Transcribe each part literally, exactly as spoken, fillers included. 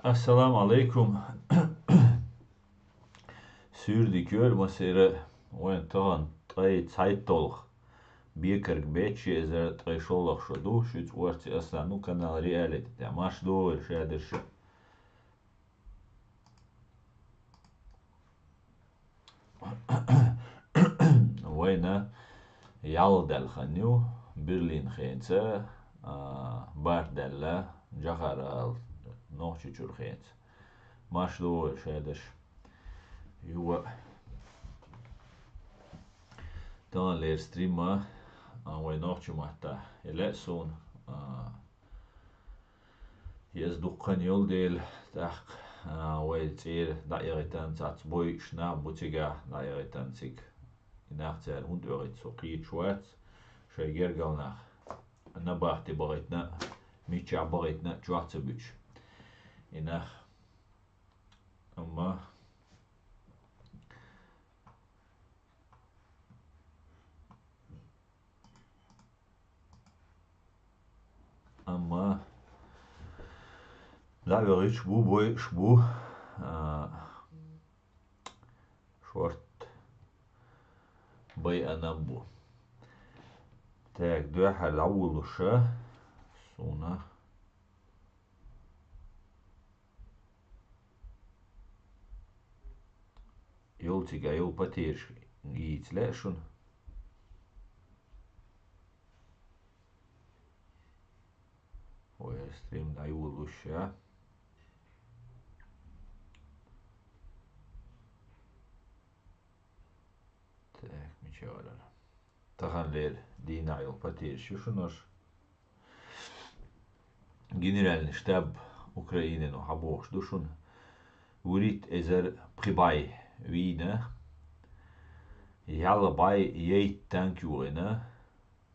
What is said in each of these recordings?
Ассаламу алейкум. Суьйре дика йойла массеран а, вайн тахана ткъе цхьайтталгӀа бекарг бетташ, ши эзар ткъе шолгӀа шо ду, шуьца орци аса ну канал Реалити тӀехь. Марша догӀийла шадерш а. Вайна ялх даьлла хан ю, Берлин хенца, а, барт даьлла, Джахара ала Нохчийчуьра хенца. Марша догӀийла шадерш. Юха таханлера стримма, а, вай нохчийн маттахь яла а суна, а, еза дуккха хан йолу дела, тӀаккха, а, вай цӀера дӀаэгӀийтина цхьацца бойуш нах бу цигахь дӀаэгӀийтина цига. И нах цара хӀунда оьгӀийта со кхеташ вац, шайн гергара нах набахти бахийтина а, миччахь бахийтина а чохь ца буьтуш. И нах. Амма Амма дӀаоьгӀуьйтуш бу, бойуш бу, а, шорта байъина а бу. Так, дуьххьара дӀаволалуш а суна. Йолу цигахь йолу потеряш гийца лаьа шуна. Ой, стрим дӀайолалуш а. Так, мича вара? Таханлера дийнахь йолу потеряш ю шуна ош. Генеральный штаб Украинин хьан бохуш ду шуна? ВуьрхӀитта эзар пхи бӀе вийна, ялх бӀе ейт танк йогӀийна,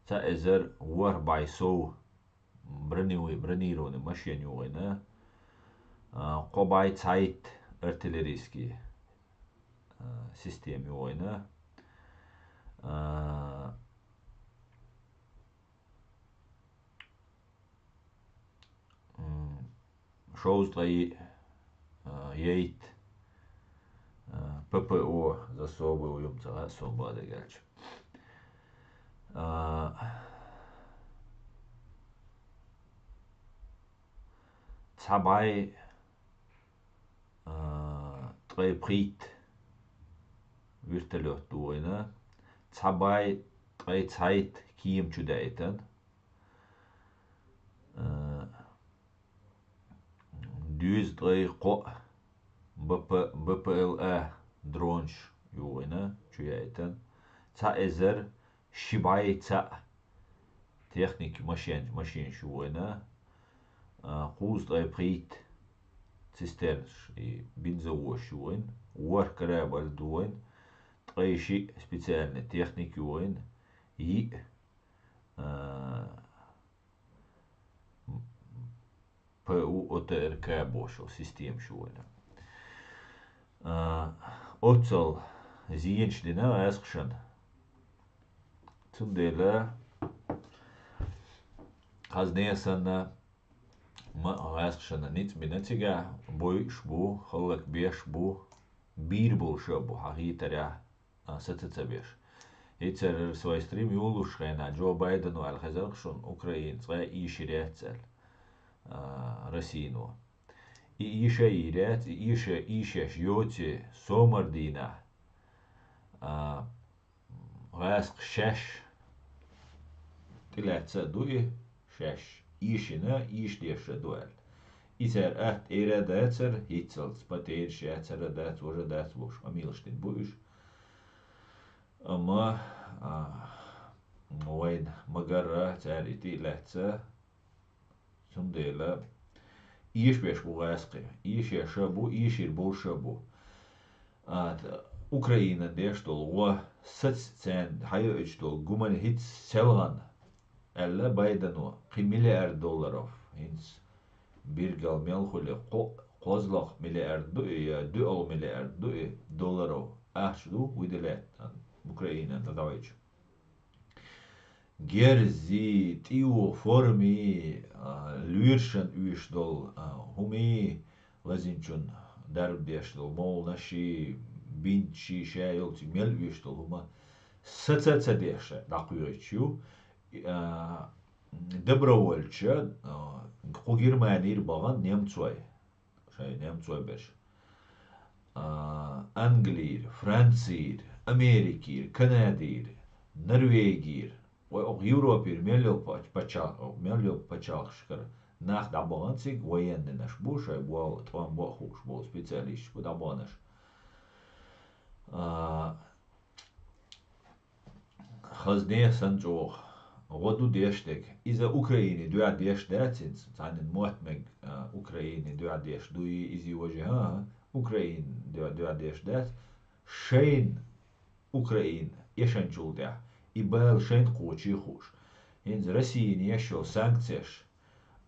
цхьа эзар ворхӀ бӀе сов броневой, бронированный машина йогӀийна, а, кхо бӀе цхьайтта артиллерийский, а, система йогӀийна, а, м, шовзткъе, а, ейт, а, П П О, засовываем, ца гӀа, со бадагӀалча. А, цхьа бӀе, а, ткъе пхийтта вертолёт ду вайна, цхьа бӀе ткъе цхьайтта кема чу даийтина, а, дезткъе кхоъ Б П, Б П Л А дронаш йогӀийна, чу яийтина, цхьа эзар ши бӀе цхьаъ техника машен-, машинаш йогӀийна, а, кхузткъе пхийтта цистернаш и бензовозаш йогӀийна, ворхӀ корабль ду вайна, ткъе шиъ специальный техника йогӀийна, йиъ, а, П У О Т Р К бохуш йолу системаш ю вайна. А, оццул зенаш дина гӀаьскхашна. Цундела хазне а санна, ма гӀаьскхашна ницкъ бина цигахь, бойуш бу, хӀаллакбеш бу, бийр болуш а бу, хьан хетарехь, а, саца ца беш. ХӀинцара свой стрим йолуш хенахь Джо Байдено аьлла хезарх шуна, Украина цкъа а ийшийр яц аьлла, а, Россино. И ийша а йийр яц, и ийша, ийшеш йоций, сомар дийнахь, а, гӀаьскхаша шаьш тӀелаьцна а ду и, шаьш ийшина, ийша дезаш а ду аьлла. И цара атта эр а дацара, хӀинццалц потеряш яцара а дац, важа а дац бохуш, къамелаш дина бу уьш. Амма, а, вайна ма-гарра, цара и тӀе а лаьцна, цундела ийшабеш бу гӀаьскхи, ийшеш а бу, ийшийр болуш а бу. А, т-, Украина деш долу гӀо, саца царна хьайоуьйтуш долу гуман хӀинца селхана, аьлла Байдено, кхин миллиард долларов, хӀинца биргал мел хуьлу, кхо-, кхозлагӀа миллиард ду и, я доьалгӀа миллиард ду и долларов ахча ду выделять Украинан дӀадоуьйтуш. Герзи, тӀеюху форми, а, лоьрашна оьшуш долу, а, хӀумий, лазийначун дарба деш долу молланаш, бинташ, ша йолчу мел оьшуш долу хӀума саца а ца деш дӀакхоьхьуш ю. А, добровольча, а, кху Германийра бахана немцой, шайн немцой берш. А, Английра, Францийра, Америкийра, Канадийра, Норвегийра, вай окху Европера мел йолу пач-, пачал-, мел йолу пачалхашкара нах дӀабахана цига, военныйнаш бу, шайн болу, тӀом бо а хууш болу специалисташ бу дӀабаханаш. А, хазне санна чӀогӀа гӀо ду деш дерг. Иза Украине дуьхьа деш дац, хӀинца цхьаннан мотт мега, а, Украине дуьхьа деш дуй, иза важа, хӀа, Украине дуьхьа, дуьхьа деш дац. Шайна Украина эшанчул тӀаьхьа и бала шайна кхочий хууш. ХӀинца Россияна еш йолу санкцеш,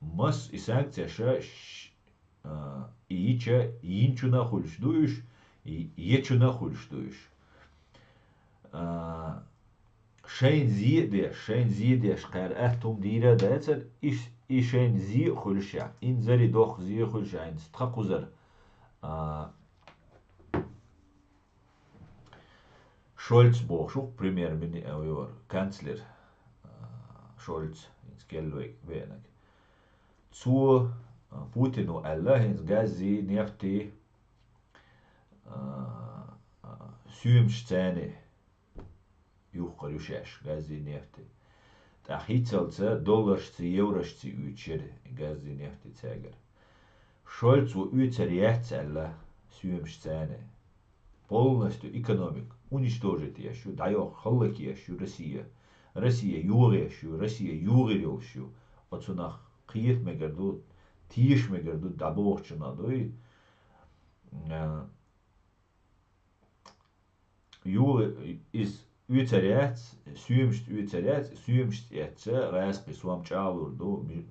масс и санкцеш ш-, а, и йича, йинчунна а хуьлуш ду уьш, и ечунна а хуьлуш ду уьш. А, шайна зе а деш, шайна зе а деш, кхара атта хӀума дийр а дацара, иш-, и шайна зе а хуьлуш яхь, инзаре доккха зе а хуьлуш яхь, хӀинца тхан кхузара. А, Шольц бохуш ву премьер-мини-, а, йора, канцлер, а, Шольц, хӀинца кел ве-, веанарг. Цо, а, Путину аьлла, хӀинца газзи, нефти, а, а, соьмаш царна юхкур ю шаьш, газзи, нефти. ТӀаккха хӀинццалца долларшций, еврошций оьцуш яра газзи, нефти цаьргара. Шольц ву оьцур яц аьлла, соьмаш царна. Полностью экономика уничтожить еш ю, дӀайоккху, хӀаллакъеш ю Россия. Россия йогӀеш ю, Россия йогӀур йолуш ю. Оцунах кхета мегар ду, теша мегар ду, дӀабохучунах дуй. А, йогӀу-, иза оьцур яц, соьмашца оьцур яц, соьмашца эцча, гӀаьскхи сом чӀагӀлур ду, ми-,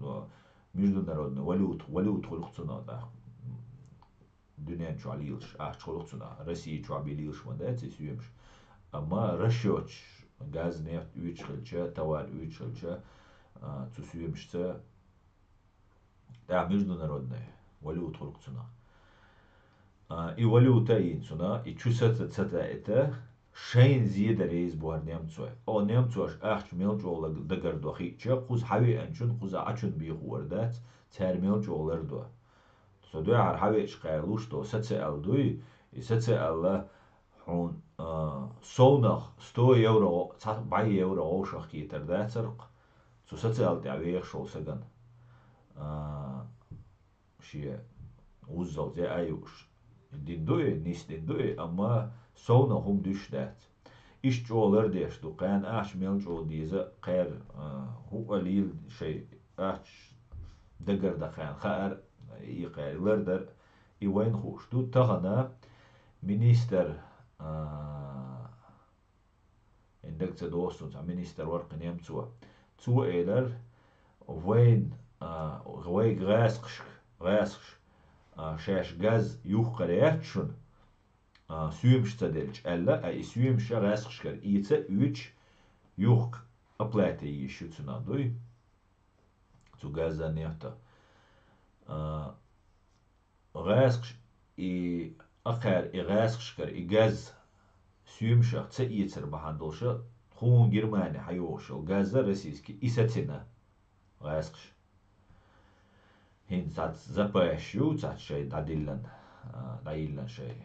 международная валюта, валюта хуьлу-кх цунах тӀаккха. Дуьнен чохь лелаш ахча хуьлу-кх цунах. Россия чохь бен лелаш ма дац и соьмаш. Амма расчеташ, газ, нефть оьцуш хилча, товар оьцуш хилча, а, цу соьмашца, тӀаккха международная валюта хуьлу-кх цунах. А, и валюта а йина цунах, и чу саца ца таийта, шайна зе дан реза бу хӀара немцой. О, немцоша ахча мел чӀогӀа дагардо хиъча, кхуза хьавеанчун, кхуза Ӏачун бехор дац, цара мел чӀогӀа лардо. Со дуьххьара хьавеача кхара луш долу социал дуй, и социал хьуна, а, совнах сто евро, цхьа бӀе евро вовшах кхетар дацара-кх, цу социал тӀехь вехаш волу сагана. А, шен вуззал зе а юуш. Дин ду и, нис дин ду и, амма совнах хӀума дуьсуш дац. Иштта чӀогӀа лардеш ду, кхана ахча мел чӀогӀа деза, кхара, а, хӀуъа лийла шайн ахча дагардан кхана хаар, и кхара лардар, и вайна хууш ду. Тахана министр, а, ХӀинца дага ца догӀу суна, цхьа министр вара-кх немцо. Цо элира, вайн, а, вайга гӀаскхашка, гӀаскхаша, а, шаьш газ юхкур яц шуна, а, соьмаш ца делча, аьлла, а и соьмаш а гӀаскхашкара эца а оьцуш, юхка оплата йийш ю цунах дуй, цу газа, нефта. А, гӀаскхаш и, акхара и гӀаскхашкара и газ соьмашах ца эцар бахьана долуша, тхуна Германи хьайогӀуш йолу газа российский и сацина гӀаскхаша. ХӀинца цхьацца запасаш ю, цхьацца шайн дӀадиллан, а, дӀайиллан шайн,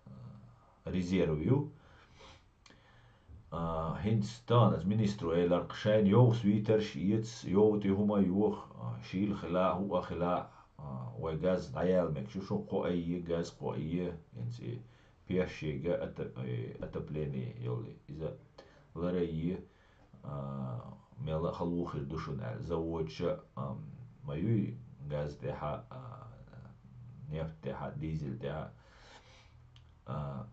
а, резерв ю. А, хӀинца тахана аса министро элира-кх, шайна йовхас витарш эца, йовху тӀе хӀума йоха, а, шийла хила, хӀуъа хила, а, вай газ дӀаяла мегаш ю, шун кхоъ а е, газ кхоъ а е, хӀинца и пещега ата-, э, отопление йолу, иза лара а е, а, мелла а халахетар ду шуна аьлла. Заводаш а, ам, ма юй газ тӀехьа, а, нефть тӀехьа, дизель тӀехьа. А,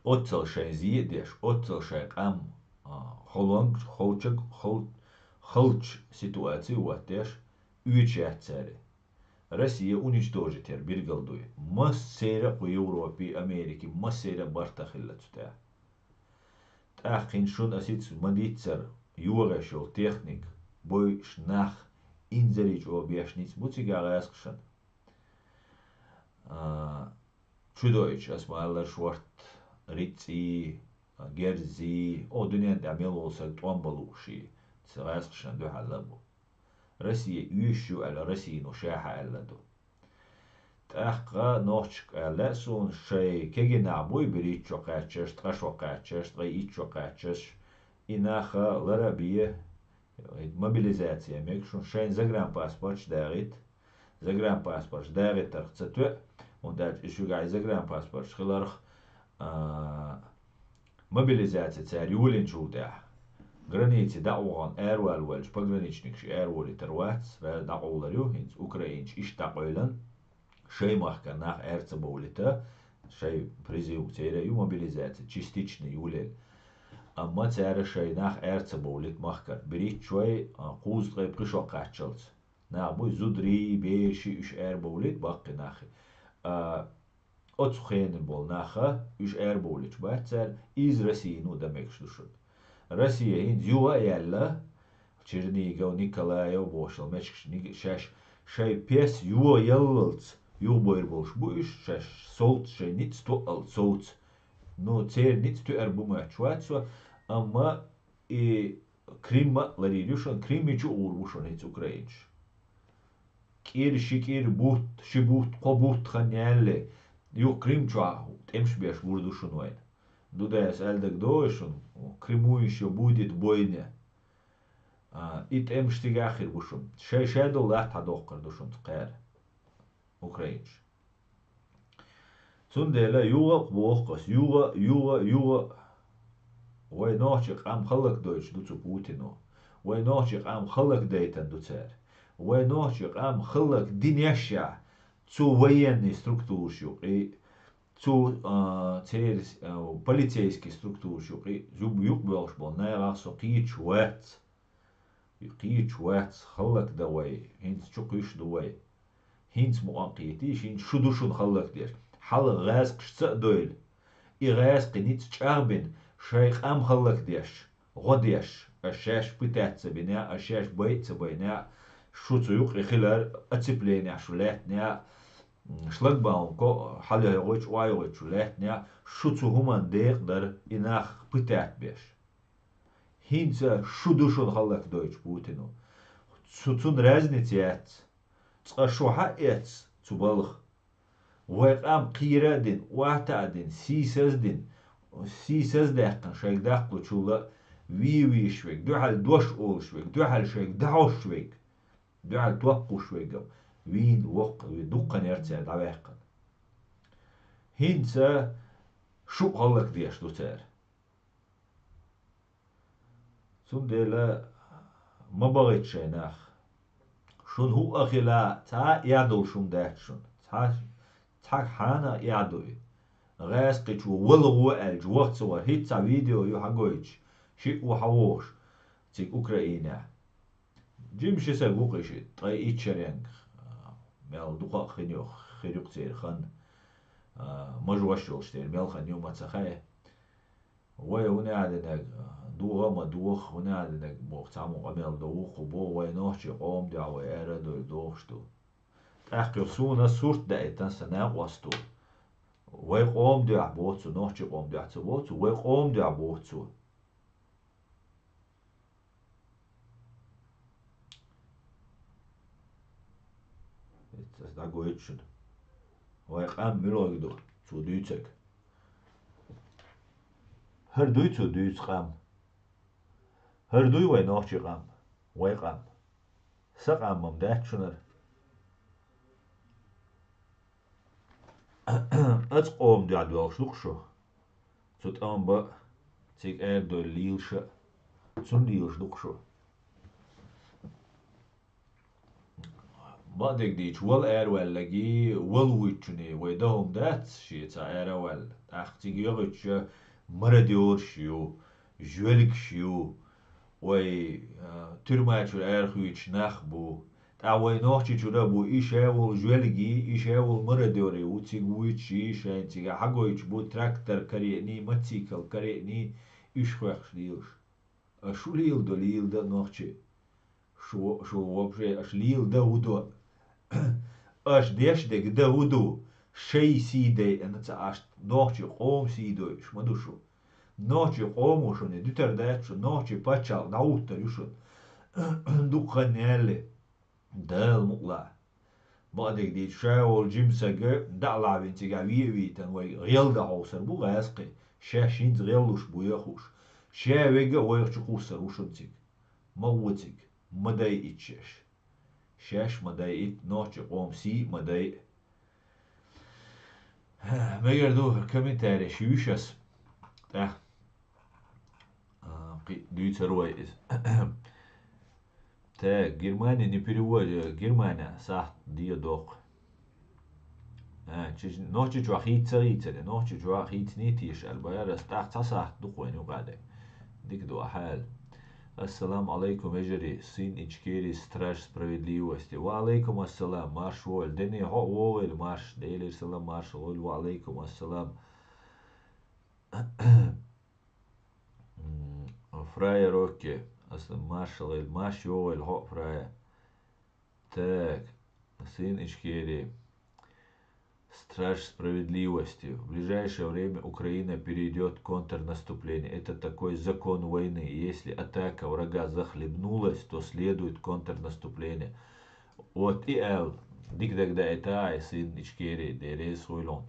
оццал шайн зе а деш, оццал шайн къам, а, холонг-, холчаг-, хол-, халчу ситуаци ваттеш, оьцуш яц цара. Россия уничтожить яр билгал дуй. Массеран а кху Европе, Америке, массеран а барт а хилла цу тӀехь. ТӀаккха хӀинца шуна аса хӀинца ма дийццара, йогӀуш йолу техника, бойуш нах, инзаре чӀогӀа беш ницкъ бу цигахь гӀаскхашна. А, чудойтуш, ас ма-аллара, шортта, рицкъий, герзий, о, дуьнен тӀехь мел волу саг тӀом бан лууш, ца гӀазкхашна дуьхьал а бу. Россия оьшуш ю аьлла, Россино ша хьааьлла ду. ТӀаккха нохчашка аьлла лаьа суна, шайн кегий нах буй, Бердиче кхаьчнарш, ткъа шо кхаьчнарш, ткъе итт шо кхаьчнарш, и нах лара а бе, мобилизаци мега шуна, шайн загранпаспорташ дагӀийта, загранпаспорташ дагӀийтарх ца тоьа, хӀунда аьлча и шуьгахь и загранпаспорташ хиларх, а, мобилизаци цара йолийначул тӀаьхьа, границе дӀа а вахана, аравала волчу пограничникаш араволийтар вац, дӀакъовлар ю, хӀинца украинцаш иштта дӀакъевлина, шайн махкара нах аьрца бовлийта, шайн призыв церан а ю, мобилизаци частично йолийла. Амма цара шайн нах аьрца бовлийта махкара. Бердиче, а, кхузткъе пхи шо кхаччалц нах буй, зударий, бераший, уьш арабовлийта баккхий нахе. А, оцу хенахь болу нах, уьш арабовлуьйтуш бац цара, иза Россино дан мегаш ду шуна. Россия хӀинца юха а яьлла, Чернигов, Николаев бохуш йолу меттигаш, ниг-, шаьш шайн пес йоха яллалц юхабевр болуш бу уьш, шаьш совца, шайн ницкъ тоъалц совца. Ну, церан ницкъ тоьар бу моьттуш вац со, амма и Крим а ларийр ю шуна, Крим чу а гӀур бу шуна хӀинца украинцаш. КӀира, ши кӀира бутт, ши бутт, кхо бутт хан яьлла, юха Крим чохь тӀемаш беш гур ду шуна вайна. Дудаевс аьлла дагадогӀий шуна, Крыму ещё будет бойня. А, и тӀемаш цигахь хир бу шуна. Шайн шадолу латта хьадоккхур ду шуна кхара украинцаш. Цундела юха а боху ас, юха, юха, юха, вай нохчийн къам хӀаллакдойтуш ду цу Путино. Вай нохчийн къам хӀаллакдайтина ду цара. Вай нохчийн къам хӀаллакдинешшехь, цу военный структураш юкъе, цу, а, церан, а, полицейский структураш юкъе, зуб юкъабоьлхуш болу нахах со кхеташ вац. Кхеташ вац, хӀаллакдан вай, хӀинца чу кхуьйсуш ду вай. ХӀинца мукъан кхетий, хӀинца шу ду шуна хӀаллакдеш. Хьалха гӀазкхашца а дойла. И гӀазкхий ницкъ чӀагӀбина, шайн къам хӀаллакдеш, гӀо деш, аш шаьш пытаться ца бинехь, аш шаьш байа ца байнехь, шу цу юкъе хилар, оцепленехь шу лаьттинехь, шлагбаумко хьалайогӀуьйтуш, охьайогӀуьйтуш шу лаьттинехь, шу цу хӀуманна декъадара и нах пытать беш. ХӀинца шу ду шуна хӀаллакдойтуш Путино. Цу, цунна разница яц. Цкъа шу хьаэцна цу балха. Вай къам кхера а дина, охьатаӀа а дина, сийсаз а дина, сийсаз а даьккхина шайга даккхалучул а вийвийш верг, дуьхьал дош олуш верг, дуьхьал шайга дӀахьош верг, дуьхьал топ кхуш верг а вийна воккха, ве дуккха нерцара дӀаваьккхина. ХӀинца шу а хӀаллакдеш ду цара. Цундела ма бахийта шайн нах. Шуна хӀуъа хила, цхьа а эхь долуш хӀума дац шуна. Цхьа, цхьа хьанна а эхь ду и. ГӀаьскхичо вала гӀо аьлча, ваха ца вара. ХӀинца цхьа видео ю хьагойтуш, шиъ ву хьавогӀуш, цига Украинехь. Жима ши саг ву кхин шиъ, ткъе итт шеренга, мел дукха а хин ю, хир ю-кх церан хан. А, мажош йолуш дерг мел хан ю, ма ца хаьа. Вай хӀун аьлла динарг, догӀа а ма догӀу, хӀун аьлла динарг боху, цхьаммо къамел до вукху боху, вай нохчийн къоман дуьхьа вай ара а дойла дохуш ду. ТӀаккха юха суна сурт даийтина сан накъост ву. Вай къоман дуьхьа боху цо, нохчийн къоман дуьхьа ца боху цо, вай къоман дуьхьа боху цо. Ас дӀагойту шуна. Вай къам муьлхарг ду, цо дуьйцург? ХӀара дуй цо дуьйцу къам? ХӀара дуй вай нохчийн къам? Вай къам? Сан къам ма дац шуна хӀара. Оцу къоман дуьхьа доьлхуш ду-кх шу. Цу тӀом бан, цига арадойла лелаш а, цунна лелаш ду-кх шу. Бакъдерг дийцича, вала араваьлларгий, вала вуьйцучунний вай дан хӀума дац, шеца ара а ваьлла. ТӀаккха цига йогӀуьйтуш мародераш ю, жоьлигаш ю, вай, а, туьрма чуьра арахуьйтуш нах бу. ТӀаккха вай Нохчийчуьра а бу и ша волу жоьлигий, и ша волу мародерий ву, цига вуьйцуш, шайна цига хьагойтуш бу трактор карийний, мотоцикл карийний, уьш хоьхкуш лелаш. Аша шу леладо, леладо нохчий. Шу, шу вообще аша леладо хӀун до? Аша деш дерг дан хӀун ду? шай сий дайъана ца Ӏаш, нохчий къоман сий дойъуш ма ду шу. Нохчий къомо шуна дуьтар дац шу, нохчий паччахьалкх дӀагӀуттар ю шуна. Дукха хан яьлла, Дала мукъалахь. Бакъдерг дийца, ша волу жима саг дӀа а лахьвина цигахь ве а вийтина, вай гӀелда хьовсар бу гӀаьскхи, шаьш хӀинца гӀеллуш буй а хууш. Ша вега а вайх чу кхуссар ву шуна цига. Ма гӀо цига, ма дайъийта шаьш. Шаьш ма дайъийта, нохчий къоман сий а ма дайъа. Мегар ду, комментарий шуьйш ас. ТӀаккха, а, кхин дуьйцур вай иза. Так, Германия не переводит, э, Германия сахьт де доккху. А, чи-, Нохчийчохь хийца ца хийцара, Нохчийчохь хийцаний теша аьлла бара ас, тӀаккха цхьа сахьт ду-кх вайна юкъа дерг. Дика ду ахьа аьлла. Ассаламу алайкум, вежарий, сын Ичкерии, страж справедливости. Ва алайкум ассалам, марша вогӀийла, дена хьо а вогӀийла, марша, Делера салам, марша вогӀийла, ва алайкум ассалам. М, Фрая Рокки, ас маршалла, марш йогӀийла хьо а, Фрая. Так, сын Ичкерии. Страж справедливости. В ближайшее время Украина перейдет к контрнаступлению. Это такой закон войны. Если атака врага захлебнулась, то следует контрнаступление. Вот и аьлла, дика дагадеъийтина, ай сын Ичкерии, Дела реза хуьлда хьуна.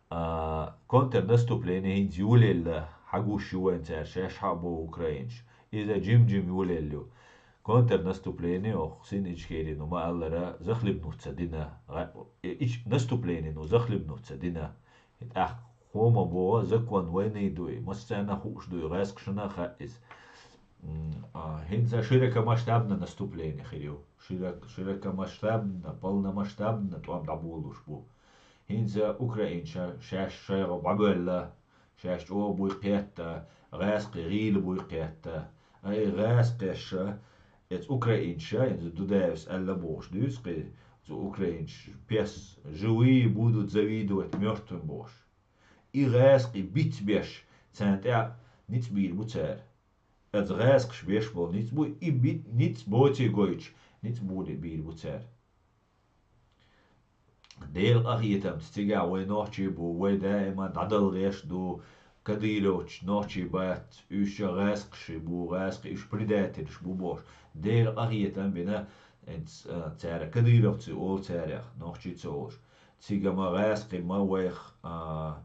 А, контрнаступление хӀинца йолаелла, хьагуш ю вайна цара, шаьш хьа а боху украинцаш. Иза жим-жим йолаелла ю. Контрнаступление, оха сын Ичкерии, ну, ма-аллара, захлебнуться дина. Гӏа-, и-, ич-, наступление, ну, захлебнуться дина. И тӀаккха хӀума боху, закон войны ду и, массарна хууш ду и, гӀаьскхашна а хаьа иза. М, а, хӀинца широкомасштабное наступление хир ю. Широк-, широкомасштабное, полномасштабное тӀом дӀаболалуш бу. ХӀинца украинцаш шаьш шайгӀа бӀобоьлла, шаьш чӀогӀа буй кхетта, гӀаьскхи гӀийла буй кхетта. Ай, гӀаьскхеша, эца украинцаша, иза Дудаевс аьлла бохуш дуьйцу кхин, цу украинцаша, пес, живые будут завидовать мёртвым бохуш. И гӀаьскхи бицбеш, царна тӀехь ницкъ бийр бу цара. Аса гӀаьскхаша беш болу ницкъ бу, и би-, ницкъ боций гойтуш, ницкъ болий бийр бу цара. Делан къахетамца цигахь вай нохчий бу, вай даима дӀадала гӀерташ ду, кадыровцаш нохчий бац, уьш ша гӀаьскхаший бу, гӀаьскхи уьш предательш бу бохуш. Делан къахетам бина, эц-, а, цара кадыровций олу царех, нохчий ца олуш. Цига ма гӀаьскхи ма вайх, а,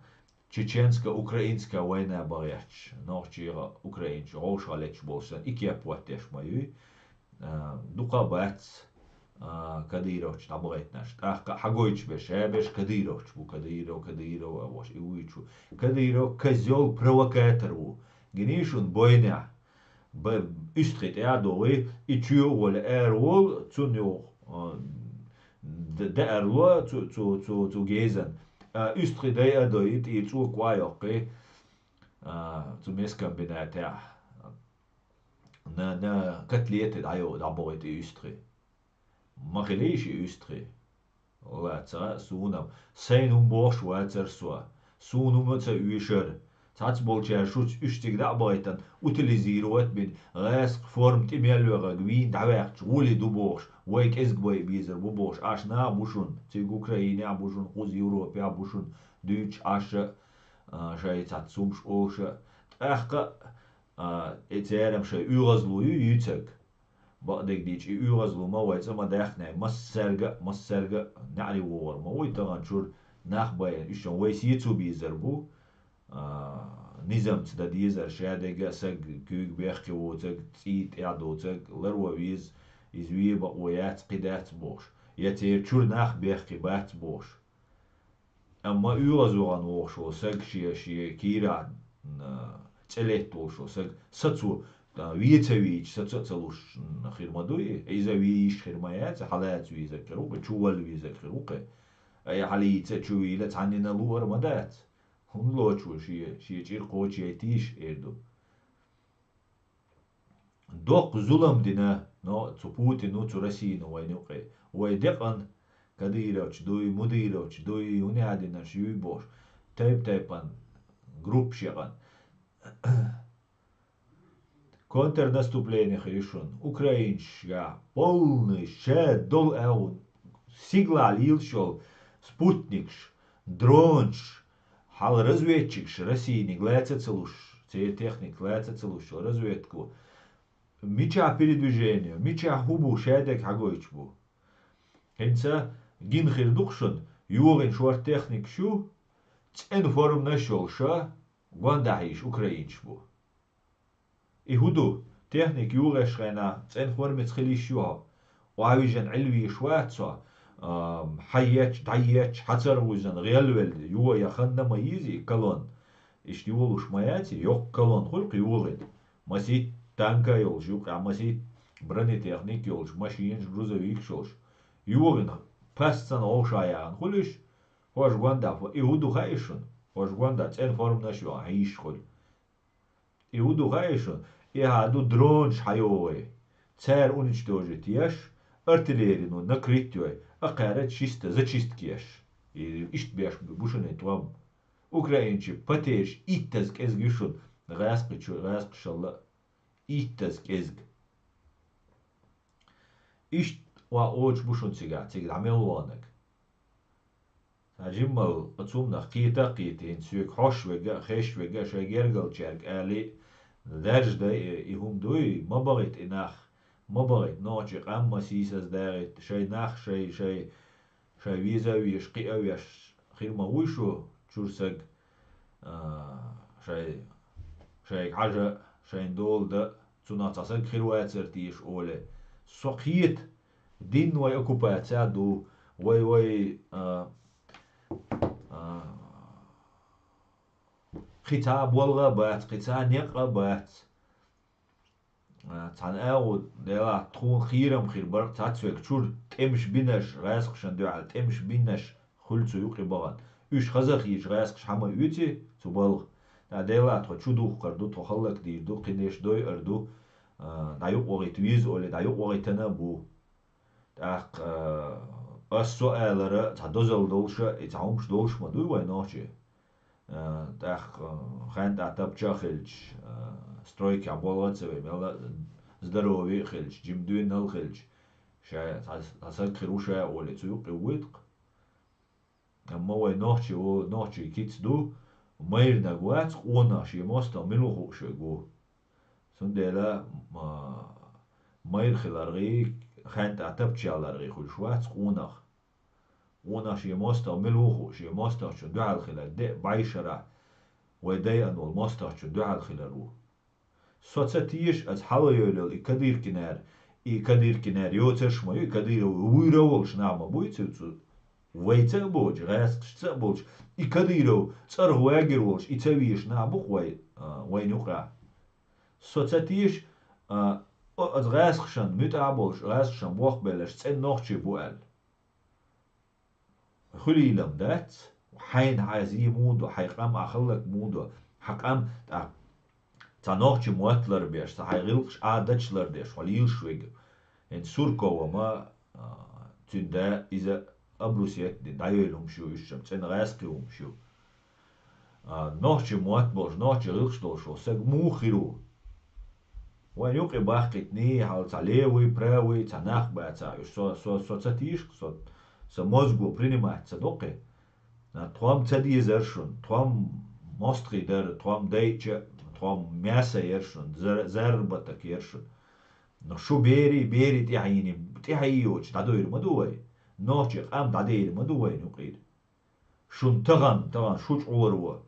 чеченско-украинская война бан гӀерташ, нохчий а, украинцаш а вовшахлетташ болуш санна, и кеп хӀоттеш ма юй. А, дукха а бац, а, кадыровцаш дӀабахийтинарш. ТӀаккха а хьагойтуш берш, ша берш кадыровцаш бу, кадыров, кадыров а бохуш, и вуьйцуш ву. Кадыров козёл-провокатор ву. Гиний шуна бойнехь? Б-, уьстагӀий тӀе а догӀий, и чоь а волий, ара волу, цунна юха, а, д-, даьӀар ло цу, цу, цу, цу гейзан. А, уьстагӀий дай а дой, и тӀера цӀока а йоккхий, а, цу мискомбинатехь. На, на котлеты дӀайо-, дӀабохуьйту и уьстагӀий. Ма хилий ши уьстагӀий. Ла, ца хаьа суна-м, сайна хӀума бохуш вацара со. Суна хӀума а ца оьшура. Цхьацца болчара шуьца уьш цига дӀа а бахийтина, утилизировать а бина, гӀаьскхи форма тӀе мел вехарг вийна дӀаваьккхича, гӀулий ду бохуш, вай кӀезиг байа безар бу бохуш, Ӏаш нах а бу шуна, цига Украинехь а бу шуна, кхуза Европехь а бу шуна, дуьйцуш Ӏаш а, а, шайн цхьацца хӀумаш олуш а. ТӀаккха а, а, и церан шайн оьгӀазло ю йийцарг. Бакъдерг дийцича, и оьгӀазло ма вай цӀа ма даьккхинехь, массаьрга а, массаьрга а неӀаре вогӀур ма вуй тахана чуьра нах байна. Уьш вай сецо безар бу, а, низамца дан дезар, шадерг а саг куьйга бехке воцург, цӀий тӀехь доцург, ларво веза, иза вен бакъо яц, кхин дац бохуш, я церан чуьра нах бехке бац бохуш. Амма оьгӀазвахана вогӀуш волу саг шен, шен кийрахь, м, цӀе летта волуш волу саг сацо, а, вен ца вийча, саца а ца луш, м, хир ма дуй? Иза вен йиш хир ма яц, хьалаца везарг хир ву-кх, чувалла везарг хир ву-кх. Ай, хьалаца а чувийла, цхьаннина луъур ма дац. ХӀунда лоцуш ву шен, шен чӀир кхочуьйтийша, эр ду. Доккха зулам дина, но цу Путину, цу Россину вайна юкъе. Вай декъан кадыровцаш дуй, мудыровцаш дуй, хӀун яа динарш юй бохуш, тайп-тайпана группаш яькъан. Контрнаступление хир ю шуна. Украинцашкахь полный ша долу агӀо сигалахь лелаш йолу спутникаш, Дронаш, хьал разведчикаш Российниг лаьца ца луш, церан техника лаьца ца луш, разведка. Мичахь передвижение, мичахь хӀун бу, шадерг хьагойтуш бу. ХӀинца гина хир ду-кх шуна, йогӀина шорта техникаш ю, цӀена форманаш йолуша, гондахьийша украинцаш бу. И хӀун ду? Техника юхаеш хенахь, цӀена формаца хила йиш ю хьо. Охьавижина Ӏилвеш вац хьо, ам, хьаеча, дӀаеча, хьацар вуьззина, гӀелвелла, йо, я ханна ма йийзи и колонна. Иштта йолуш ма яц и, йоккха колонна хуьлу-кх юхаена. Масийтта танка йолуш, юкъахь масийтта бронетехника йолуш, машинаш, грузовикаш йолуш. Юхаена пассана вовшахъяхна хуьлу уьш, хӀорш гондахь, и хӀун ду хаьий шуна? ХӀорш гондахь цӀена форманаш йохьуш хуьлу. И хӀун ду хаьий шуна? И хьан ду дронаш хьайогӀий. Цара уничтожить еш, артиллерино накрыть йой, а кхаьрца чисто зачистка еш. И иштта беш бу шуна и тӀом. Украинчи потеряш иттаза кӀезиг ю шуна, гӀаьскхичу, гӀаьскхашалла а иттаза кӀезиг. Иштта охьаочуш бу шуна цигахь, цига дӀа мел ваханарг. Цхьа жиммал оцу хӀуманах кхета а кхетийна, соьга хьош верг а, хезаш верг а, шайн гергарчаьрга алий, даьржа дай и, и хӀума дуй, ма бахийта и нах, ма бахийта, нохчий къам ма сийсаздагӀийта, шайн нах, шайн, шайн, шайн веза а везаш, кхиа а веш хир ма вуй шу, чуьра саг, а, шайн, шайга хьажа, шайна дола дан, цунах цхьа саг хир вацара теша олий. Со кхета, дин вай оккупаци а ду, вай, вай, а, а, кхин цхьа а болх а бац, кхин цхьа а некъ а бац. А, цхьана агӀо, делахь, тхуна кхерам хир бара цхьацца верг чуьра тӀемаш бинарш, гӀаьскхашна дуьхьал тӀемаш бинарш хуьлу цу юкъе бахана. Уьш хаза хеташ гӀаьскхаша хьа ма оьций цу балха. ТӀаккха делахь тхо чу духкур ду, тхо хӀаллакдийр ду, кхин деш дойур ду, а, дӀа юкъа вахийта веза олий, дӀа юкъа вахийтина а бу. ТӀаккха, а, ас со алара, цхьа дозалла долуша, и цхьа хӀумаш долуш ма дуй вай нохчий. А, тӀаккха, а, хьаьнтӀа тапча а хилча, а, стройкехь болх а ца вай, мелла а здоровье а хилча, жима доьналла а хилча, ша, цхьа, цхьа саг хир ву ша олий, цу юкъе вуьйту-кх. Амма вай нохчий, во-, нохчий кица ду, майранаг вац, къонах шен мостагӀ мила ву хууш верг ву. Цундела, ма, майра хиларгӀий, хьаьнтӀа тапча яларгӀий хуьлуш вац къонах. Къонах шен мостагӀ мила ву хууш, шен мостагӀчун дуьхьал хилар, деа бӀешарахь вай дайан волу мостагӀчун дуьхьал хилар ву. Со ца теша аса хьалайойла йолу и кадыркинера, и кадыркинера йоцурш ма ю, и Кадыров вуьйр а волуш нах ма буй цуьнца. Вайца а боцуш, гӀаьскхашца а болуш, и Кадыров цӀарах вагар волуш, и ца везаш нах бу-кх вай, а, вайна юкъахь. Со ца теша, а, о, аса гӀаьскхашна муьтӀахь а болуш, гӀаьскхашна бохбелларш цӀена нохчий бу аьлла. Хуьлийла-м дац, хьайна хьан зен муха до, хьайн къам ахь хӀаллак муха до, хьан къам тӀаккха цхьа нохчийн мотт ларбеш, цхьа хьайн гӀиллакхаш, Ӏадаташ лардеш, хьо лелаш верг. ХӀинца Суркова ма, а, цуьнан да, иза Абрусетдин дӀайойла хӀумаш ю, уьш-м цӀена гӀаьскхи хӀумаш ю. А, нохчийн мотт болуш, нохчийн гӀиллакхаш долуш волу саг муха хир ву? Вайн юкъе бахкийтиний, хьал цхьа левый, правый, цхьа нах бац а уьш. Со, со, со ца тийша-кх, со, сан мозго принимать ца до-кх и. А, тхо-м ца дезара шуна, тхо-м мостагӀий дара, тхо-м дайча, тхо-м мясо яра шуна, зар-, заработок яра шуна. Но шу берий, берий тӀаьхьийний, тӀаьхьий йоцуш дӀадойр ма ду вай. Нохчийн къам дӀадер ма ду вайна юкъера. Шуна тахана, тахана шу чӀогӀа ву.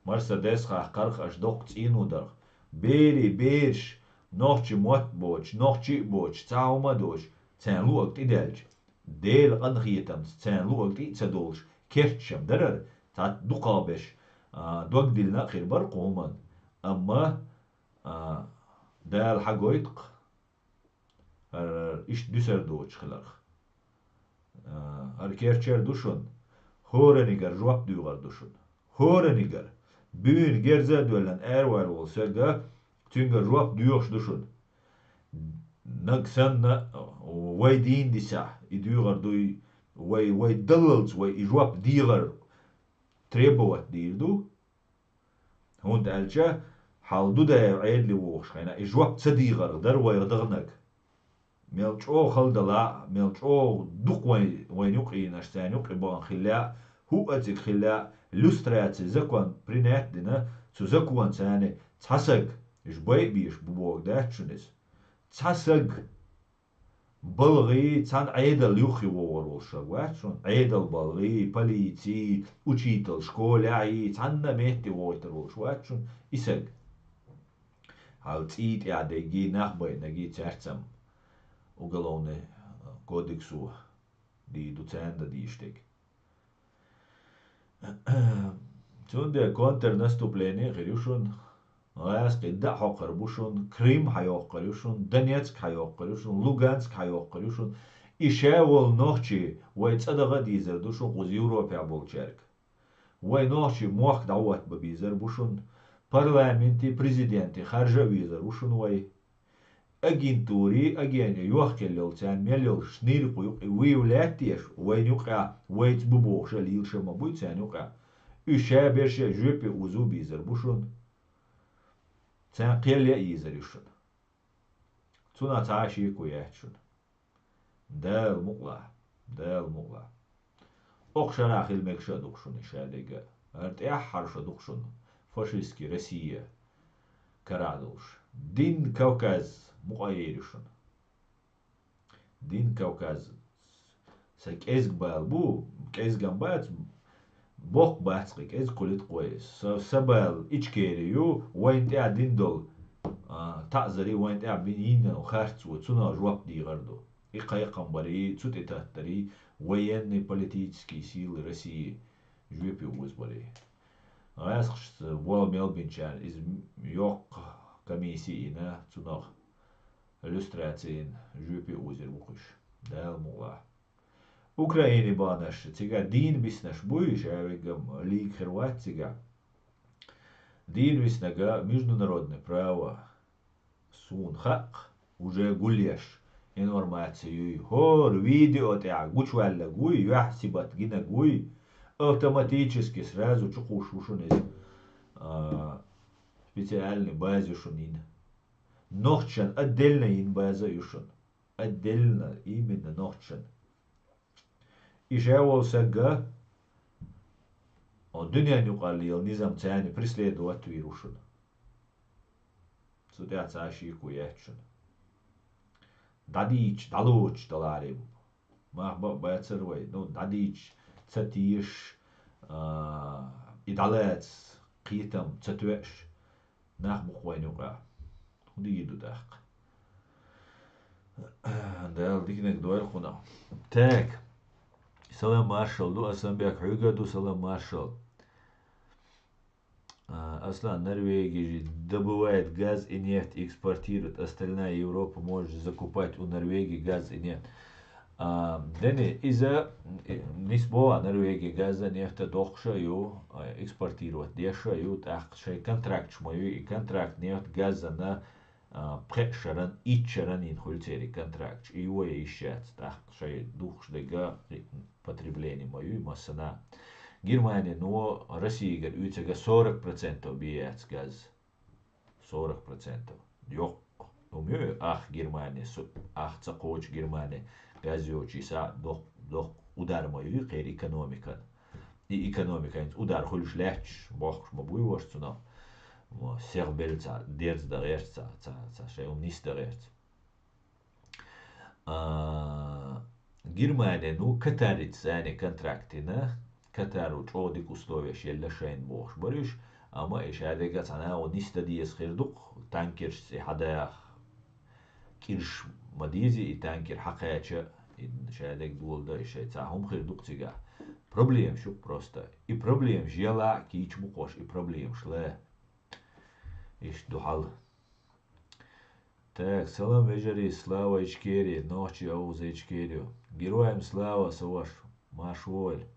Мерседес хахкарх аша доккха цӀийно дарх. Берий, бераш, нохчийн мотт боцуш, нохчий а боцуш, цхьа хӀума а доцуш, царна луъург тӀедаьлча, Делан къинхетамца царна луъург тӀе а ца долуш, керташ-м дарара, цхьа дукхахберш, а, дог диллина а хир бара кху хӀуманна. Амма, а, Дала хьагойту-кх. ХӀара иштта дуьсур доцуш хиларх. А, хӀара керчар ду шуна. ХӀоранигара жоп доьхур ду шуна. ХӀоранигара. Буьйна герза а доьллина араваьлла волу сага, цуьнгара жоп доьхуш ду шуна. Наг санна, вай дийна дисахь, и доьхур дуй, вай, вай даллалц вай и жоп дехар требовать дийр ду. ХӀунда аьлча хьал ду дай Ӏедале вогӀуш хенахь, и жоп ца дехарх дара вайх даханарг. Мел чӀогӀа хала далахь а, мел чӀогӀа дукха вайн, вайн юкъийнаш царна юкъе бахана хиллехь а, ХӀуъа цига хилла, люстраци закон принять дина, цу законца цхьа саг, иш бай а беш бу боху дац шуна иза. Цхьа саг балгӀий, цхьана Ӏедал юххе вогӀур волуш вац шуна, Ӏедал балгӀий, полиций, учитель, школехь, цхьанна метте вогӀуьйтур волуш вац шуна и саг. Хьал цӀий тӀехь дегий, нах байнагий цаьрца-м уголовный кодексо дийр ду царна дан дийш дерг. Цундела контрнаступление хир ю шуна, гӀазкхи да а хьокхур бу шуна, Крым хьайоккхур ю шуна, Донецк хьайоккхур ю шуна, Луганск хьайоккхур ю шуна. И ша волу нохчий вай цӀа даха а дийзар ду шуна кхуза Европехь болчаьрга. Вай нохчий мохк дӀахӀоттабан безар бу шуна, парламенти, президенти харжа а везар ву шуна вай. Агентури, агенти йохкелла йолу царна мел йолуш ниркъу юкъа вуй лаьттеш, вайна юкъа вайца бу бохуш а лийла ша ма буй царна юкъа. Уьш ша берш а жоьпе узу а бийзар бу шуна. Царна кхел а ийзар ю шуна. Цунах цхьа а шеко яц шуна. Дала мукъалахь, Дала мукъалахь. Окху шарахь хила мегаш а ду-кх шуна и шадерг а. ХӀара тӀаьххьара шо ду-кх шуна, фашистский Россия карахь долуш. Дин Кавказ мукъа а йийр ю шуна. Дин Кавказ. Сан кӀезга бала бу, кӀезгам бац, боккха бац кхин, кӀезга кхулит кхой. Сан, сан бала Ичкери ю, вайна тӀехь дина долу, а, таӀзари вайна тӀехь бина йина харц ву, цунах жоп дийгӀар ду. И кхайкхам барий, цу тӀе таттарий, военный, политический силы России жоьпе узбарий. ГӀаьскхашца болу мел бинчарна иза йоккха комисси йина, цунах люстрацийна жоьпе узийр бу-кх уьш. Дала мукъалахь. Украине баханарш цигахь дийна биснарш буй, ша вегам лийга хир вац цигахь. Дийна биснарг международное право. Суна хаьа, уже гулъеш информаци юй. ХӀора видео тӀехь гучуваьлларг вуй, юьхь-сибат гинарг вуй, автоматически сразу чукхуш ву шуна иза, а, специальный база ю шуна йина. Нохчашна отдельно йина база а ю шуна. Отдельно, именно нохчашна. И ша волу сагга, о, дуьненан юкъара лела низам царна преследовать вийр ву шуна. Цу тӀехь цхьа а шеко яц шуна. ДӀадийча, дӀалоцуш даларе бу. Мах бан а бацара вай, ну, дӀадийча, ца тешаш, а, и дӀалаца кхетам ца тоьаш, нах бу-кх вайна юкъахь. ХӀун дийр ду тӀаккха? Дала диканиг дойла кхунах. Так. Салам маршал ду, Асламбек, хьоьга а ду салам маршал. А, Аслан, Норвегия же добывает газ и нефть, экспортирует. Остальная Европа может закупать у Норвегии газ и нефть. А, дени, иза, э, нисбо а Норвегия газа, нефта доккхуш а ю, а, экспортировать деш а ю, тӀаккха шайн контракташ ма ю, и контракт нефть газана, а, пхеа шаран, итт шаран йина хуьлу церан контракташ. И ю а йиш яц, тӀаккха шайн духуш дерг а потребление ма ю, массана. Германия, ну, Россиягара уьйцург сорок процентов бе яц газ. Сорок процентов. Йоккха. Ну, муьлха ах Германия, су-, ах ца кхочу Германия, газ йоцуш йиса доккха, доккха удар ма ю кхеран экономикан. И экономика хӀинца удар хуьлуш лаьтташ, бохкуш ма буй ваша цунах. Мо, сехбелла цхьа дерза дан гӀерта, цхьа, цхьа, цхьа шайн хӀума нисдан гӀерта. А, Германия, ну, Катарица царна контракт йина, Катаро чӀогӀа дика условияш елла шайна бохуш бара уьш, амма и шадерг а цхьа нахо нисдан деза хир ду-кх, танкерш цӀе хьадаха. КӀирш ма дезий, и танкер хьакхаьча, и шадерг доладан, и шайн цхьа хӀума хир ду-кх цигахь. Проблемаш ю-кх просто. И проблемаш яла а кийча бу-кх ваша, и проблемаш лан. Иштта ду хьал. Так, салам, вежарий, слава Ичкерии, нохчий овза Ичкерию. Героям слава, сан ваша, марша вогӀийла.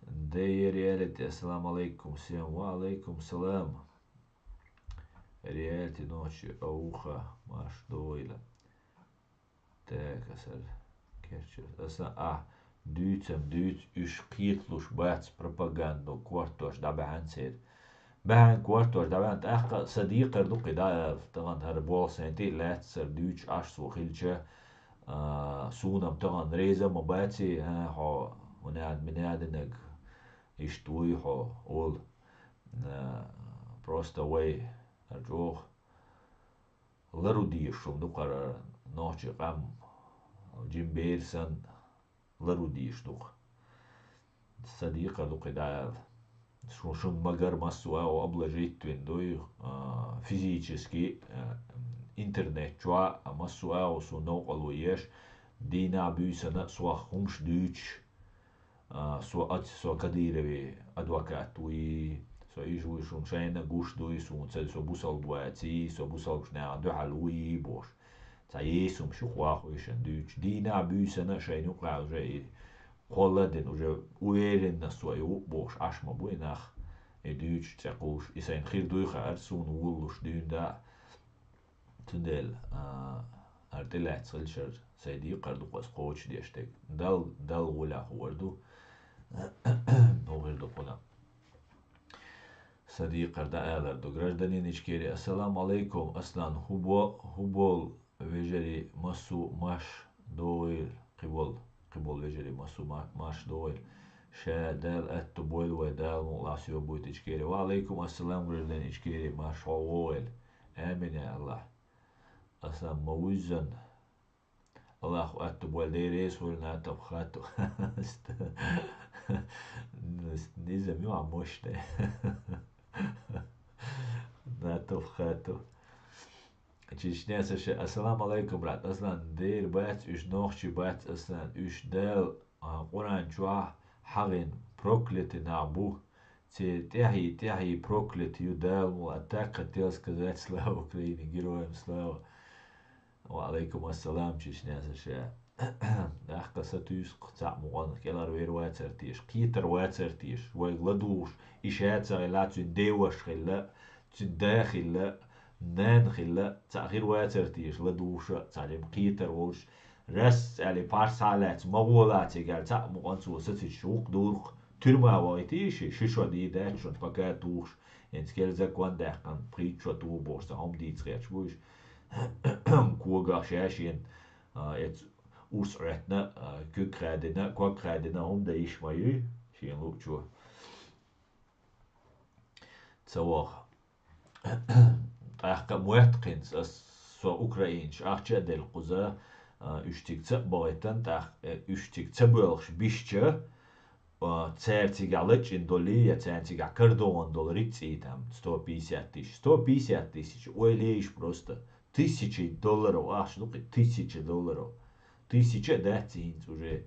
Д Е Реалити, ассаламу алейкум всем. Ва алейкум салам. Реалити, нохчий овха, марша догӀийла. Так, аса керча. Аса, а, дуьйцам дуьйцу, уьш кхеталуш бац пропаганду, кортош дӀабаьхьна церан. Баьхьна кортош дӀабаьхьна, тӀаккха сан декхар ду кхин дӀа, тахана хӀара болх сайн тӀе а лаьцна, сара дуьйцуш Ӏаш цо хилча, а, суна-м тахана реза а ма баций, а, хьо, хӀунда, минаданаг, Иштта вуй хьо, олу. Э, просто вай, хӀара чӀогӀа лару дезаш хӀума ду кхара нохчийн къам, жима бер санна, лару дезаш ду-кх. Сан декхар ду кхин дӀаала. Шу-, шун магар массо а агӀо обложить вина дуй, а, физически, а, интернет чохь а массо а агӀо суна новкъарло еш, дийнахь буьйсанна а сох хӀумаш дуьйцуш, а, со ац-, со Кадыровн адвокат вуй, со иза вуй, шуна шайна гуш дуй, суна ца, со бусалба ваций, со бусалбачу наха дуьхьал вуй бохуш. Цхьа есумаш ю кху вахойшан дуьйцуш. Дийнахь буьйсанна а шайна юкъахь уже и кхолла а дина, уже уверенно со и ву бохуш Ӏаш ма бу и нах, и дуьйцуш цӀе кхуллуш. И сайна хир дуй хаьара, суна вуллуш дуьйна даа. Цундела, а, хӀара тӀелаьцна хилчара сайн декхар ду-кх ас кхочушдеш дерг. Дал, Далла гӀолехь хӀор ду. ХӀун хир ду кхунах? Сан декхар дӀаалар ду. Гражданин Ичкери, ассаламу алайкум, Аслан, хӀу бо-, хӀу болу вежарий массо а марш догӀийла, кхиболу, кхиболу вежарий массо а ма-, марш догӀийла. Ша Дала аьтто бойла вай, Дала мукъалахь соьбуьйту Ичкери. Ва алайкум ассалам, гражданин Ичкери, марш хьо вогӀийла. Амин, я Аллах. Аса ма вуьззина. Аллаху аьтто бойла, Дела реза хуьлда, Натов Хату. Низам ю, а мощный. Натов Хату. Чечня Саша. Ассаламу алайкум, брат. Аслан, дера бац уьш, нохчий бац, Аслан, уьш Дала, а, Къуръан чохь хьахийна проклятый нах бу. Церан тӀаьхье, тӀаьхье проклятый ю, Дала мо, а так хотел сказать: слава Украине, героям слава. Ва алайкум ассалам, Чечня Саша. ТӀаккха сатуьйсу-кх цхьаъ мукъана, кӀелхьарвер вацара теша, кхетар вацара теша, вайга ладугӀуш, и ша ца хилла, цуьнан деваш хилла, цуьнан да хилла, нана хилла, цхьаъ хир вацара теша, ладугӀуш а, цхьа жима кхетар волуш, рас аьлла, парс схьа а лаьцна, ма гӀолахь цига аьлла, цхьаъ мукъана цо сацича, гӀуллакх дуркх, туьрма вахийтий ши, ши шо дийр дац шуна, пока тухуш, хӀинца кхел закон даьккхина, пхийтта шо туху бохуш, цхьа хӀума дийца гӀерташ бу уьш. Когах ша шена, а, эц урс Ӏоьттина, а, куьг хадина, ког хадина, хӀума дан йиш ма юй шена луучо. Ца ваха. ТӀаккха а моьтту кхинца ас, со украинцаша ахча а делла кхуза, а, уьш цига ца а бахийтина, тӀаккха, э, уьш цига ца боьлхуш бисча, а, цара цигахь лачкъийна долий, я царна цигахь карадогӀун долу рицкъий там, сто пятьдесят тысяч. Сто пятьдесят тысяч, ой, лейш просто. Тысяча долларов ахча ду-кх и, тысяча долларов. Тысяча а дац и хӀинца уже.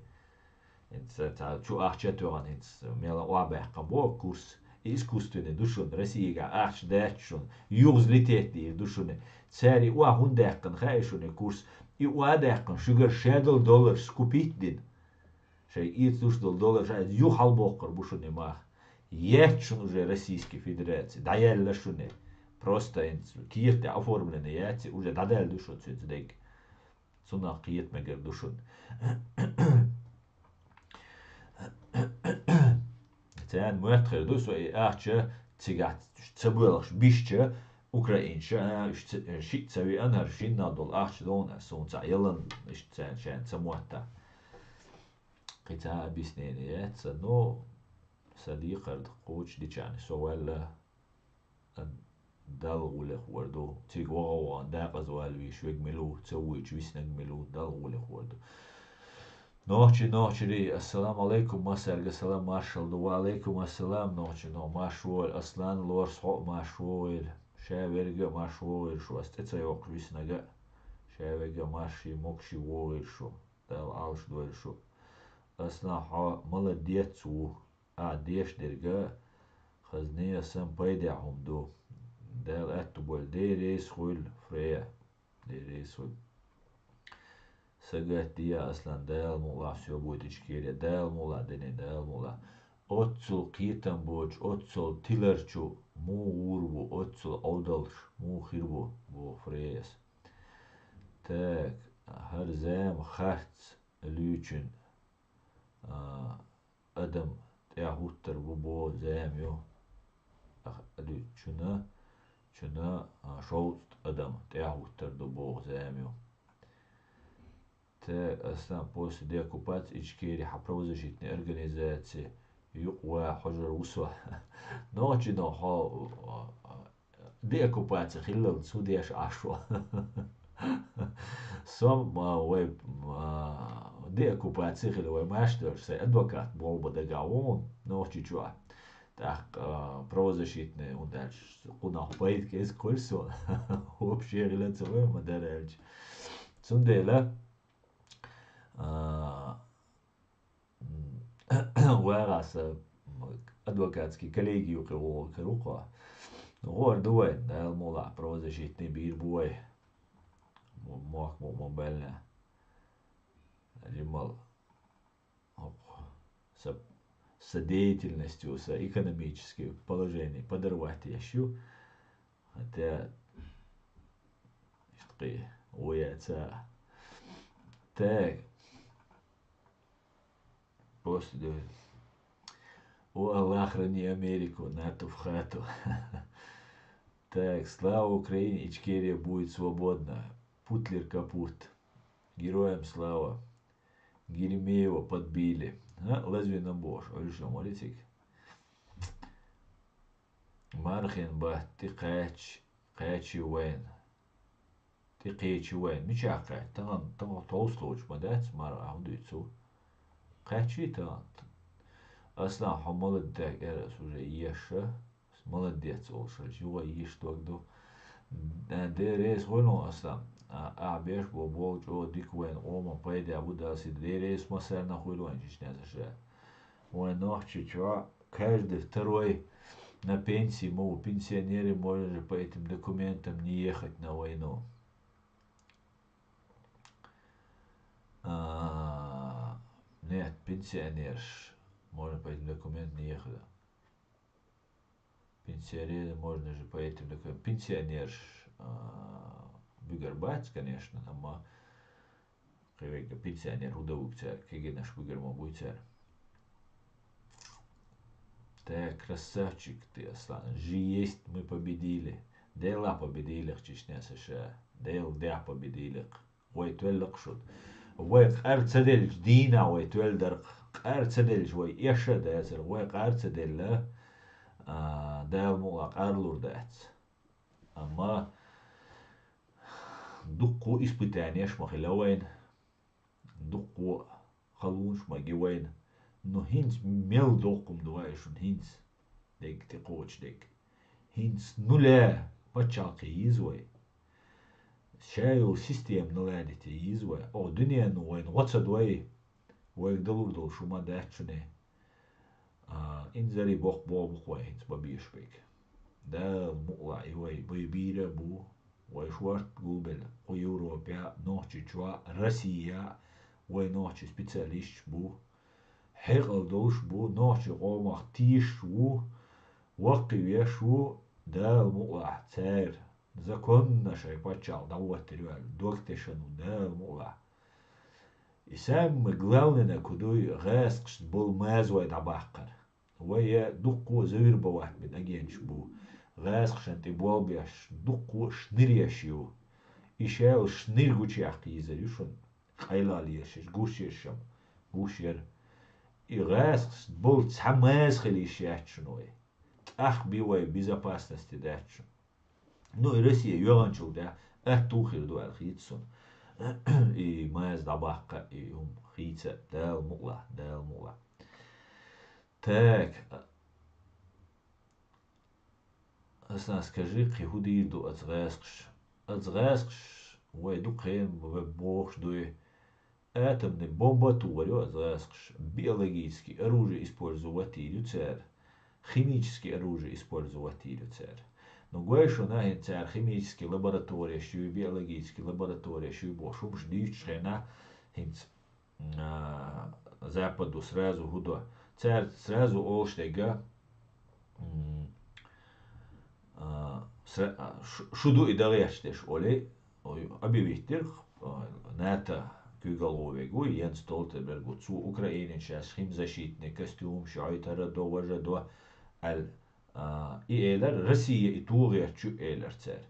ХӀинца ца, ца, чу ахча а тоьхна, хӀинца мел охьабаьккхина боху курс. И искусственный ду шуна, Россигахь ахча дац шуна, юха взлететь дийр ду шуна. Цара и охьа хӀунда даьккхина хаьий шуна и курс? И охьа а даьккхина, шуьгара шадолу долларш скупить дина. Шайн эца луш долу долларш а юха хьалабоккхур бу шуна и мах. Яц шуна уже Российский Федерации, дӀаяьлла шуна. Просто хӀинца кехат тӀе оформлено яц и, уже дӀадаьлла ду шуна цуьнца дерг. Цунах кхета мегар ду шуна. Царна моьтту хир ду, со и ахча цигахь ца боьлхуш бисча, украинцаша, а, уьш ца, шиъ ца веана, хӀара шиннах долу ахча догӀна, суна цхьаъ ялан, иштта царна шайна ца моттахь. Кхин цхьа а объяснение яц сан, ну, сан декхар кхочушдича со ваьлла, Далла гӀуллех хӀор ду. Цига ваха а вахана, декъаза вала везаш верг мила ву, ца вуьйцуш виснарг мила ву, Далла гӀуллех хӀор ду. Нохчий, нохчий, ассаламу алайкум, массаьрга салам маршалла ду. Ва алайкум ассалам, нохчий, нох, марш вогӀийла, Аслан, Лорс, хьо а марш вогӀийла, ша верг а марш вогӀийла шу, ас тӀе ца йоккхуш виснарг а, ша верг а марший, могуший вогӀийла шу, Дала Ӏалаш дойла шу. Аслан, хьо молодец ву. Ахьа деш дерг а хазне а сан пайдехь хӀума ду. Дала аьтто бойла, Дела реза хуьлда, Фрея. Дела реза хуьлда. Сагатдехьа, Аслан, Дала мукъалахь соьбуьйту Ичкери, Дала мукъалахь, Дени, Дала мукъалахь. Оццул кхетам боцуш, оццул тиларчу муха гӀур бу, оццул Ӏовдалш муха хир бу, боху Фреяс. Так, хӀара зама харц луьйчун, а, адам тӀаьхьахӀуттар бу боху зама ю. Ах, ду-, чуьна, чуьна, а, шовзткъа адам тӀаьхьахӀуттар ду боху зама ю. Тэ, Аслан, после деоккупации Ичкерии хьан правозащитная организация юкъа ваха хьожар ву со. Нохчи но хьо деоккупаци хиллалц хӀу деш Ӏаш ву? Со ма вай, а, деоккупаци хилла вай маьш долуш, сайн адвокат болу ба дагахь ву хьуна Нохчийчохь. ТӀаккха, а, правозащитный, хӀунда аьлча кхунах пайда кӀезиг хуьлу суна. Вообще хила ца вай ма дара аьлча. Цундела, а, вагӀа сан адвокатский коллеги юкъе вогӀу кару кхо. ГӀор ду вайн, Дала мукъалахь, правозащитный бийр бу вай. Мо-, мохк мо-, мо баьлла. Римал, хӀокху, са, са деятельностью, са экономический положение подорвать еш ю. Хотя, иштта кхин, ву яца. Так. После дойду. О, Аллах, храни Америку, НАТО в хату. Так, слава Украине, Ичкерия будет свободна. Путлер капут. Героям слава. Геремеева подбили. А, лазвина бош, Ӏуьллуш ма варий цига. Мархин бат, тӀе кхаьчча, кхаьччи вайн. ТӀе кхечи вайн. Мичахь кхаьчча? Тахана, тахана товслочу ма дац, мара а хӀун дуьйцу? Кхаьччи тахана. Аслан, хьо молодец, эр ас уже еша. Молодец олуш, юха йиш дог ду. Дера реза хуьлу, Аслан. А, ахь беш бо болу чӀогӀа дика вайн, къоман пайда бу, Дала сий, дера реза массарна хуьлу вайн чечнецаша. Вайн Нохчийчохь каждый второй на пенсии, ма ву, пенсионеры, можно же по этим документам не ехать на войну. А, нет, пенсионерш, можно по этим документам не ехать. Пенсионеры, можно же по этим документам. Пенсионерш, а, буьгар бац, конечно, амма кхин вайга пенсионер хӀун дан вуьгу цара, кегийнаш буьгар ма буй цара. Так, красавчик ты, Аслан. Жи есть, мы победили. Дела победили, чечнецаша. Дела дехьа победили. Вай тоьлла-кх шуна. Вай къар ца делча дийна вай тоьлла дара-кх. Къар ца делча вай эша а дацара. Вай къар ца делла, а, Дала мукъалахь, къар лур дац. Амма дуккха а испытанеш ма хила вайна, дуккха а халонаш ма ги вайна. Ну, хӀинца мел доккха хӀума ду вай шуна хӀинца, дерг тӀе кхочу дерг. ХӀинца нуля пачхьалкх йийза вай. Ша йолу система наладить йийза вай. Оха дуьнено вайна гӀо ца дой, вайга далур долуш хӀума дац шуна. А, инзаре боккха боху-кх вай хӀинца бан безаш берг. Дала мукъалахь, и вай бай бийр а бу, вай шорта гулбелла кху Европехь, Нохчийчохь, Россехь, вай нохчий специалисташ бу, хьекъал долуш бу, нохчийн къомах тешаш ву, ваккхий веш ву, Дала мукъалахь, цара законна шайн пачхьалкх дӀахӀоттийр ю аьлла, дог тешан ву, Дала мукъалахь. И самое главное-х хӀун ду, гӀаскхашца болу маза вай дӀабаккхар. Вай дуккха а завербовать бина агенташ бу. ГӀаскхашна тӀе болх беш, дуккха а шнур еш ю. И шаьлла шнур гучуяккха йийзар ю шуна. Къайлах лелаш, гуш еш шуна, гуш яра. И гӀаскхашца болу цхьа маза хила йиш яц шуна вай. ТӀаккха бен вай безопасности дац шуна. Ну, и Россия йоьгӀначул тӀаьхьа аьтту хир ду аьлла хийца суна. И маза дӀабаккха, и хӀума хийца, Дала мукъалахь, Дала мукъалахь. Так. Аслан, скажи, кхин хӀун дийр ду оцу гӀаскхаша? Оцу гӀаскхаша вай дукха хенахь бохуш дуй. Атомный бомба а тухур ю оцу гӀаскхаша, биологический оружие использовать йийр ю цара, химический оружие использовать йийр ю цара. Ну, гой шуна, хӀинца цара химический лабораторияш юй, биологический лабораторияш юй бохуш хӀумаш дуьйцучу хенахь, хӀинца, а, Западу сразу хӀун до? Цара сразу олуш дерг, м, а, сра-, а, шу, шу ду и дагӀерчу дерш олий, ой, объявить дира, а, НАТО куьйгалхо верг ву, Йенс Столтенберг ву, цо Украинин шаьш химзащитный костюмаш, Ӏойтар а до, важа до, аьлла, а, и элира, Россия и тухуш ю элира цара.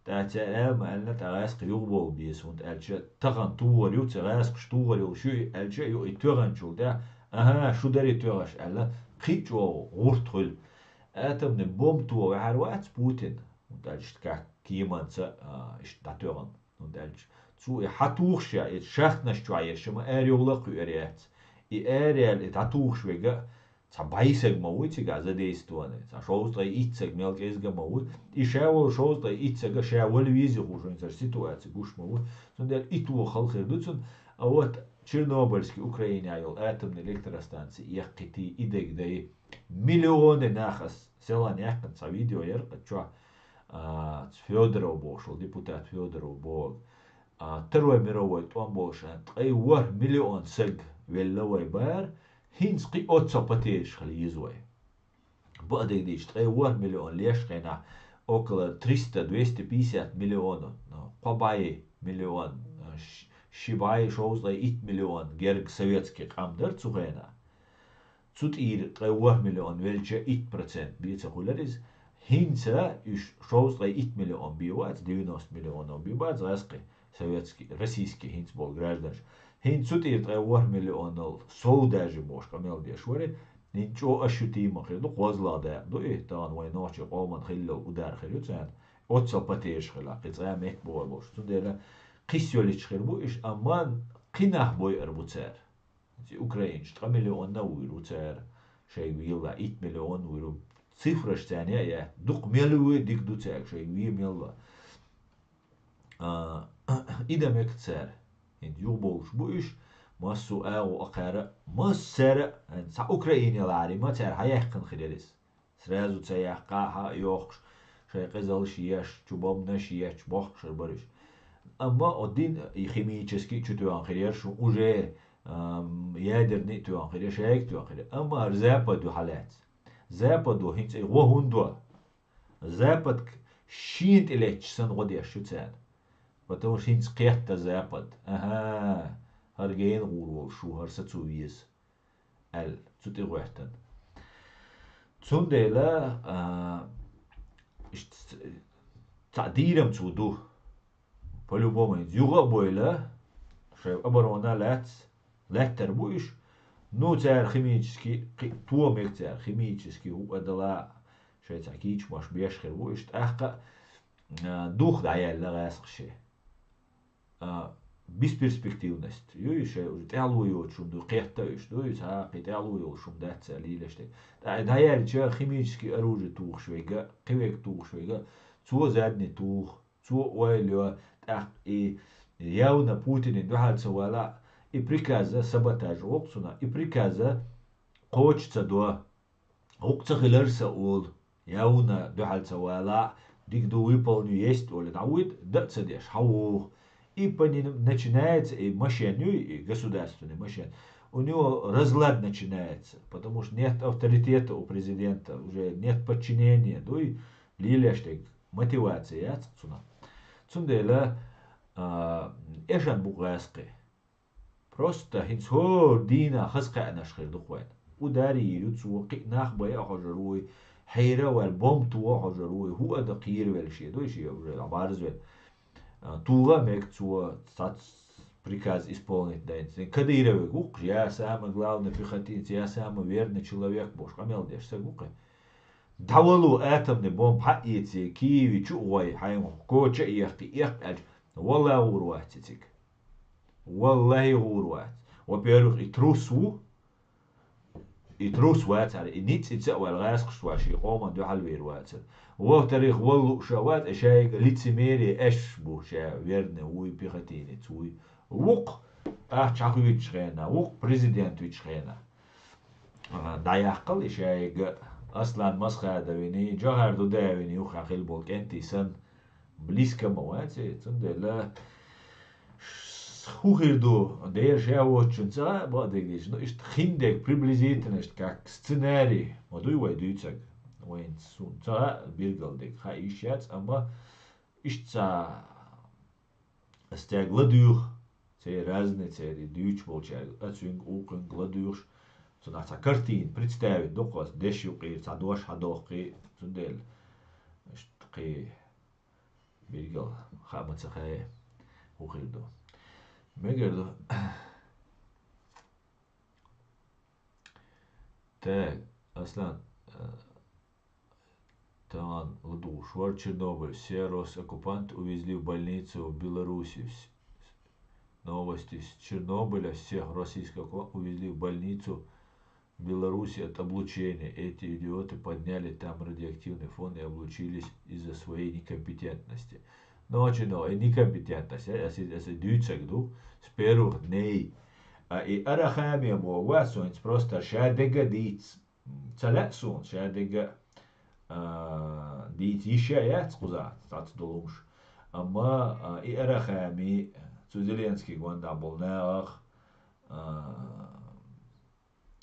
ТӀаккха цара аьлла ма аьллина, тӀаккха гӀаскхий юхабовла беза, хӀунда аьлча тахана тухур ю, цу гӀаскхаша тухур йолуш ю и аьлча, юха и тоьхначул тӀаьхьа, аха, шу дарий тоьхаш аьлла, кхин а чӀогӀа гӀурт хуьлу. Атомный бомба тохаваьхьар вац Путин, хӀунда аьлча как кеманца, а, иштта дӀатоьхна. ХӀунда аьлча цо и хьатухуш а, и шахтанаш чохь ерш ма арайовла а кхуьур яц. И араяьлла, и дӀатухуш верг а цхьа бӀе саг ма вуй цигахь задействованный, цхьа шовзткъе итт саг мел кӀезга ма вуй. И ша волу шовзткъе итт сага ша вала везий хууш вайна цара ситуаци гуш ма ву. Цундела и тоха хала хир ду цунна. А вот Чернобыльский Украинехь йолу атомный электростанци яккхийтий, и дерг дай. Миллионы нах, ас селан яьккхина цхьа видео яра кху чохь, а, Федоров бохуш волу, депутат Федоров боху. А, Второй мировой тӀом болуш, ткъе ворхӀ миллион саг велла вай бара, хӀинца кхин оццал потеряш хила еза вай. Бакъдерг дийцча, ткъе ворхӀ миллион леш хенахь, около триста, двести пятьдесят миллионов, ну, кхо бӀе миллион, ш-, ши бӀе шовзткъе итт миллион герга советский къам дара цу хенахь. Цу тӀера ткъе ворхӀ миллион велча, итт процент бен ца хуьлура иза. ХӀинца уьш шовзткъе итт миллион бен вац, девяносто миллионов бен бац гӀаскхи, советский, российский хӀинца болу гражданаш. ХӀинца цу тӀера ткъе ворхӀ миллионал сов даже бохуш къамел деш вара. ХӀинца чӀогӀа ощутимо хир ду, кхозлагӀа дакъа ду и, тахана вайн нохчийн къоман хилла йолу удар хир ю царна. Оццал потеряш хила, кхин цкъа а меттабовла болуш. Цундела кхин йолуьйтуш хир бу уьш, амма кхин нах бойур бу цара. Ци украинаш ткъа миллионна а вуьйр ву цара, шайга вела, итт миллион вуьйр ву. Цифраш царна яа, дукха мел вуй дика ду цаьрга, шайга вен мел ван. А, и дан мега цара. ХӀинца юхабовлуш бу уьш, массо а агӀо а кхара, массара а, хӀинца цхьа Украине лаьрий ма цара хьаяьккхина хир яра иза. Сразу ца яккха, хьа а йохкуш, шайн къизаллаш еш, чу бомбанаш еш, бохкуш хир бара уьш. Амма о дин и химически чу тоьхна хир яра шун уже, ам, ядерный а тоьхна хир яра, шайга тоьхна хир яра. Амма хӀара Запад ю хьалаьцна. Западо хӀинца и гӀо хӀунда до? Запад шена тӀе летташ санна гӀо деш ю царна. Потому что хӀинца кхетта Запад. Аха, хӀара гена гӀур волуш ву, хӀара сацо веза, аьлла, цу тӀе гӀоьртина. Цундела, а, иштта ц-, цхьа дийрам цо ду. По-любому, хӀинца юха а бойла, шайн оборона лаьцна, лаьттар бу уьш. Ну, цара химически, кхи-, то мега цара, химически хӀуъа дала, шайн цхьа кийчамаш беш хир бу уьш. ТӀаккха, а, дух дӀаяьлла гӀаьскхи шен. А, бесперспективность. Юй, шайн уже тӀаьхьало йоцуш хӀума ду, кхетта уьш, дуй, цхьа а кхин тӀаьхьало йолуш хӀума дац цара лелаш дерг. ТӀаккха дӀаяьлча, химически оружие тухуш верг а, кхин верг тухуш верг а, цо задний туху, цо ойла йо, тӀаккха и явно Путинан дуьхьал ца вала, и приказа саботаж воккху цунах, и приказа кхочуш ца до. ХӀокху ца хилар сан олу, явна дуьхьал ца вала, дика ду, выполню есть олу, дӀавуьйту, дан а ца деш, хьан вуху. И по ним начинается, и машен юй, и государственный машен. У него разлад начинается, потому что нет авторитета у президента, уже нет подчинения, дуй, лелаш дерг мотивация яц цунах. Цундела, а, эшан бу гӀаьскхи. Просто хӀинца хӀора дийнахь хаза кхаьънаш хир ду-кх вайна. Удар йийр ю цо, кхин а нах байа а хьожур вуй, хьера а ваьлла, бомба тоха а хьожур вуй, хӀуъа дан кхеравелла шен, дуй шен уже дӀабарзвелла. А, тоха а мега цо, цхьацца приказ исполнить дайна. Кадырове ву-кх, я самый главный пехотинец, я самый верный человек бохуш къамел деш саг ву-кх. ДӀавало атомный бомба хьаэце, Киеве чу а гӀой, хьайна коча а ехкий, эккха аьлча, валла гӀур вац и цига. Валлахи, гӀур вац. Во-первых, и трус ву. И трус вацара, и ницкъ ца а ваьлла гӀаьскхаш вац, шен къоман дуьхьал вийр вацара. Во-вторых, валла лууш а вац, и шайга лицемерие еш бу, ша верный вуй, пехотинец вуй. Ву-кх ахча хьахуьйцучу хенахь, ву-кх президент вуьтучу хенахь. А, дӀаяккхал и шайга Аслан Масхадовни, Джохар Дудаевни юххе хилла болу кӀентий санна, близко ма вац и, цундела ш-, хӀун хир ду, дера ша воцучун ца хаьа, бакъдерг дийцча, ну, иштта хиндерг приблизительно, иштта как сценарий ма дуй вай дуьйцург. Вайна суна ца хаьа, билгалдерг хаьа йиш яц, амма иштта ца Ас цаьрга ладуьйгӀу, церан разный, церан дуьйцуш болчаьрга, а цуьнга, укхуьнга ладуьйгӀуш, цунах цхьа картина представить ду-кх ас, деш юкъера цхьа дош хьадоккхий, цундела, иштта кхин билггал хаа ма ца хаьа, хӀун хир ду. Мегар ду. Так, Аслан, э, таман ладугу швар Чернобыль. Все росоккупанты увезли в больницу в Беларуси. Вс-, новости с Чернобыля. Всех российских оккупантов увезли в больницу в Беларуси от облучения. Эти идиоты подняли там радиоактивный фон и облучились из-за своей некомпетентности. Ночи но и некомпетентность, э, если, если дюйцаг ду, с первых дней. А и арахами богва, сонц просто ша дега диц. Ца лаьа суна ша дега, а, дийца йиш яц кхузахь, цхьацца долуш. Амма, а, и арахами, цу Зеленский гонда болу нахах, а,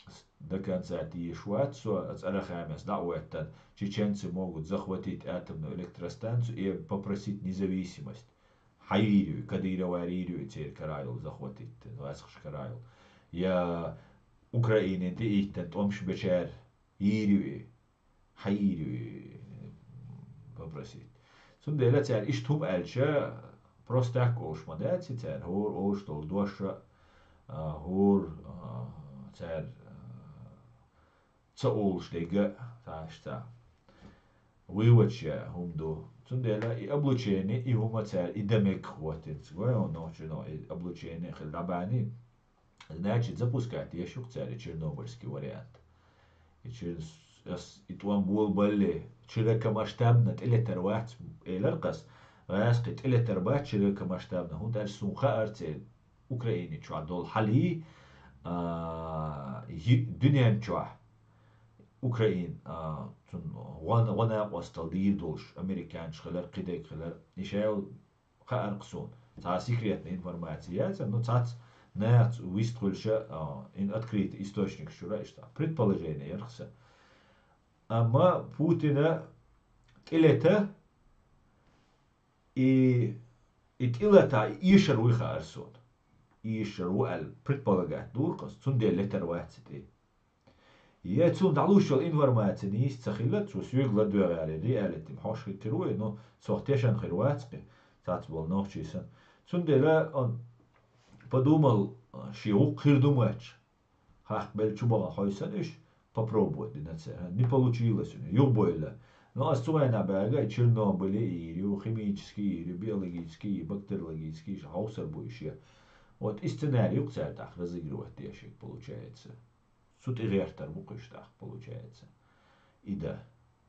с-, до конца тешаш вац со, аса арахамес дӀа а веттан, чеченцы могут захватить атомную электростанцию и попросить независимость. Хьайийр ю, Кадырова йийр ю, церан карайол захватить, васхаш карайол. Я Украинин тӀеиттан тӀомаш бечара йийр ю и. Хьайийр ю и, попросить. Цундела цара иштта хӀума аьлча, просто так олуш ма дац и цара, хӀора олуш долу дош а, хӀора, а, цара, а, ца олуш дерг а, цхьа иштта вывод шен хӀума ду. Цундела и облучение, и хӀума цара, и дан мегаш хӀоттинца. Гой хьуна нохчо, но и облучение хила дӀабаьхьний. Значит, запускать еш ю-кх цара и чернобыльский вариант. И чер-, ас и тӀом болабалле, широкомасштабно тӀелетар вац, элира-кх ас. ГӀаьскхи тӀелетар бац широкомасштабно, хӀунда аьлча суна хаьара церан Украине чохь долу хьал, а, йи-, дуьнен чохь Украина, а, цунна гӀо-, гӀо-накъосталла дийр долуш, американцаш хилар, кхидерг хилар, и шаьлла хаьара-кх суна. Цхьа секретная информация яцара, но цхьацца нахаца вистхуьлуша, а, ин открытый источникаш чуьра иштта предположение яра-кх сан. Амма Путина тӀелета, и, и тӀелата, и эшар вуй хаьара суна. Эшар ву аьлла предполагать дора-кх ас, цундела летар вац и тӀе. Я цунна дӀалуш йолу информация нийса ца хилла, цо соьга ладоьгӀу аьлла, реалити хьош хир ву, но цох тешан хир вац-кх, цац болу нохчий санна. Цундела он подумал, шен гӀуллакх хир ду моьттуш, хьахка белла чу бахана хьой санна уьш, попробовать дина цара. Не получилось у неё, юхабойла. Но ас цу вайна бага и Чернобыль йийр ю, химический йийр ю, биологический, бактериологический, ша хьовсар бу и шен. Вот и сценарий ю-кх цара тӀаккха разыгрывать деш, получается. Цу тӀе гӀертар бу-кх уьш тӀаккха, получается. И дан.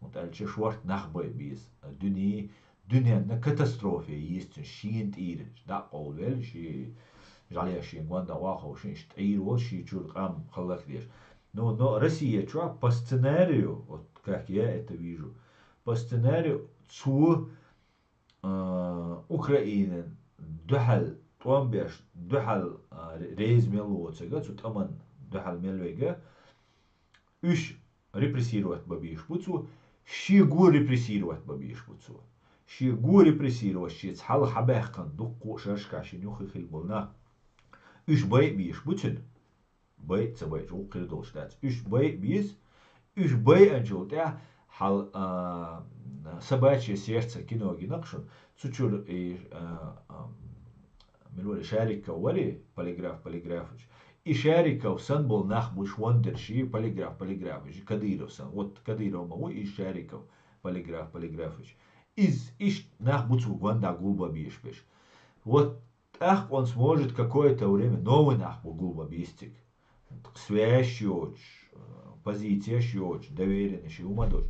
ХӀунда аьлча шорта нах бай беза. Дуьне, дуьненна катастрофе йийцина шена тӀера. ДӀа а къовлавелла, шен жӀаьлеш шен гонда ваховшина, иштта Ӏийр волу шен чуьра къам хӀаллакдеш. Но, но Россия чохь по сценарию, вот как я это вижу, по сценарию цо а, Украинан дуьхьал тӀом беш, дуьхьал, а, ре-, реза мел воцург а, цу тӀаман дуьхьал мел верг а, уьш репрессировать бан безаш бу цо, шен го репрессировать бан безаш бу цо. Шен го репрессировать, шеца хьалха хьабаьхкина дуккха а шерашкахь шен юххе хилла болу нах. Уьш байа безаш бу цуьнан. Байа ца байча, гӀуллакх хир долуш дац. Уьш байа беза, уьш байанчул тӀаьхьа хьал, а, «Собачье сердце» кино гина-кх шуна. Цу чуьра и, а, а, мила вара, Шариков вара, Полиграф Полиграфович. И Шариков санна болу нах бу уьш, вон дерш и Полиграф Полиграфович, Кадыров санна. Вот Кадыров ма ву и Шариков Полиграф Полиграфович. Иза иштта нах бу цо гонда гулбан безаш берш. Вот ТӀаккха он сможет какое-то время новый нах бу гулбан бийциг. Связь йоцуш, позиция йоцуш, доверенность хӀума доцуш.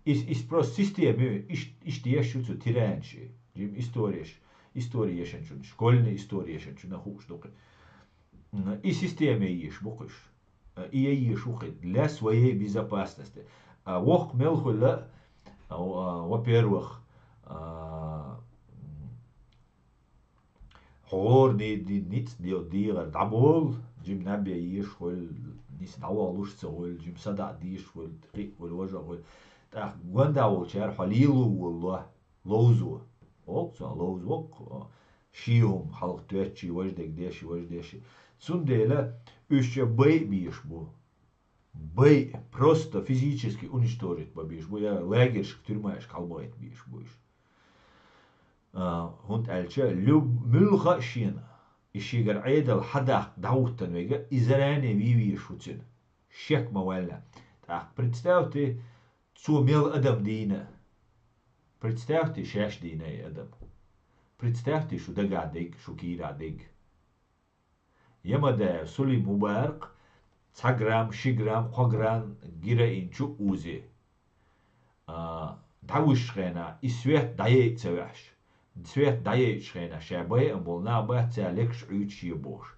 Иза, иза просто система ю, иш-, иштта еш ю цу тиранчи. Жим истореш, истори ешанчун, школьный истори ешанчун хууш ду-кх. И система еш бу-кх уьш. И еш ву-кх для своей безопасности. А воккха мел хуьлу, а, во-первых, а, хьо гӀора ди-, ди-, ницкъ де-, дегӀар дӀаболу, жима наб ян езаш хуьлу, ницкъ дӀаволуш ца хуьлу, жима садаӀа дезаш хуьлу, кхин а хуьлу, важа а хуьлу. ТӀаккха гонда волчара хьо лело волало, ловзо. Олу цо, ловзо-кх, шен хӀума хьалха тоьттуш, важа дерг деш, важа деш. Цундела уьш чӀогӀа байа безаш бу. Бай, просто физически уничтожить бан безаш бу, я лагерьшка, тюрьмашка хьалабахийта безаш бу уьш. А, хӀунда аьлча, люб-, муьлхха а шена, и шегара Ӏедал хьадаккха дӀахӀуттан вега, и заранее вийвийш ву цуьнан. Шек ма ваьлла. ТӀаккха представьте, цо мел адам дийна. Представьте, шаьш дийна и адам. Представьте, шу дагадег, шу кийра дег. Ямадаев Сулим Мубарак цхьа грамм, ши грамм, кхо грамм героин чу узи. А, дӀавуьжча хенахь, и свет дӀаяйа ца ваьхьаш. Свет дӀаяйча хенахь, ша байа болу нах бац, цара лекаш Ӏуьйчу шен бохуш.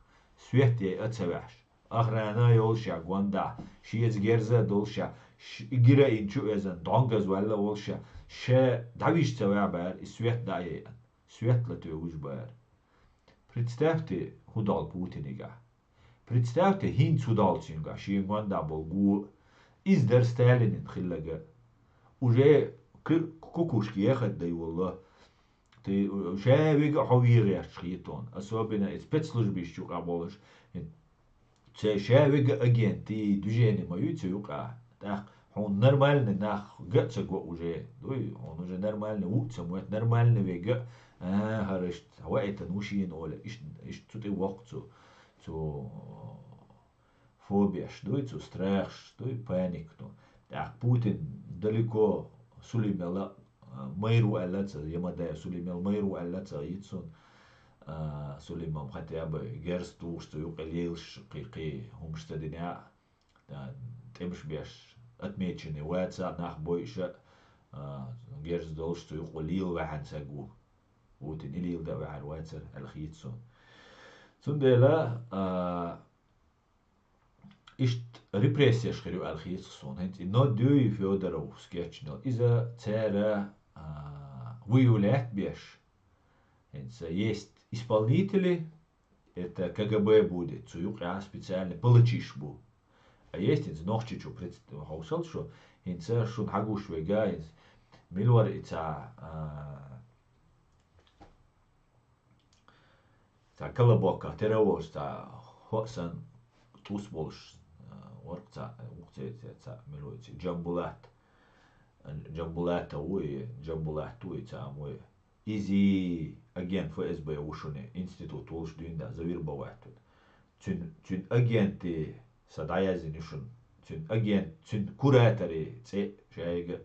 Свет яйа ца ваьхьаш. Охрана йолуш я гондахь, шеца герза а долуш я, ш-, и героин чу оьзан, дӀонгаз ваьлла а волуш я, ша дӀавижа ца ваьхьа бара, и свет дӀа а яйа. Свет латоьуш бара. Представьте, хӀун долу Путинигахь. Представьте, хӀинца хӀун долу цуьнгахь, шен гондахь болу го. Иза дара Сталинан хилларг. Уже к-, кукушка ехат дай волло. Ты, ша вига а хьо вен гӀерташ хетон. Особенно и спецслужбаш юкъа болуш. Ца ша вига агентий, движение ма ю цу юкъа. ТӀаккха хьуна нормальный нах га а ца го уже. Дуй, хьуна уже нормальный ву а ца моьтту, нормальный вега а. А, хӀара иштта, ваийтина ву шена оле, иштта, иштта цу тӀе воккху цу, цу фобеш дуй, цу страхаш дуй, паник ду. ТӀаккха Путин далеко Сулимела, а, майра ву аьлла ца, Ямадаев Сулимел майра ву аьлла ца йицун, а, Сулимам хотя бы герз тухуш цу юкъе лелаш кхи-, кхи хӀумаш ца дина, а, тӀемаш беш, отмеченный ваца, нах бойша, а, герз долуш цу юкъа лела ваьхьана саг ву. Путин и лела дан ваьхьар вацара аьлла хета суна. Цундела, а, иштта репрессеш хир ю аьлла хета суна. ХӀинца и Нодуй Федоров скетчнал, иза цара, а, выявлять беш. ХӀинца есть исполнители, это К Г Б будет, цу юкъа специальный палачиш бу. А есть хӀинца Нохчийчу пред-, хьовсал шу, хӀинца шуна хьагуш вега, хӀинца мила вара и ца, а, ца Колобокка тера волуш, ца хӀоъ сан тӀус болуш, а, вара ца, вукху ца, ца, ца, мила ву и ца, Джамбулат. Джамбулатов ву и, Джамбулат ву и ца, ам ву и. Иза агент Ф С Б ву шуна, институт волуш дуьйна да, завербовать ву. Цуьнан, цуьнан агенте сан дӀаяздина ю шуна. Цуьнан агент, цуьнан кураторе цӀе шайга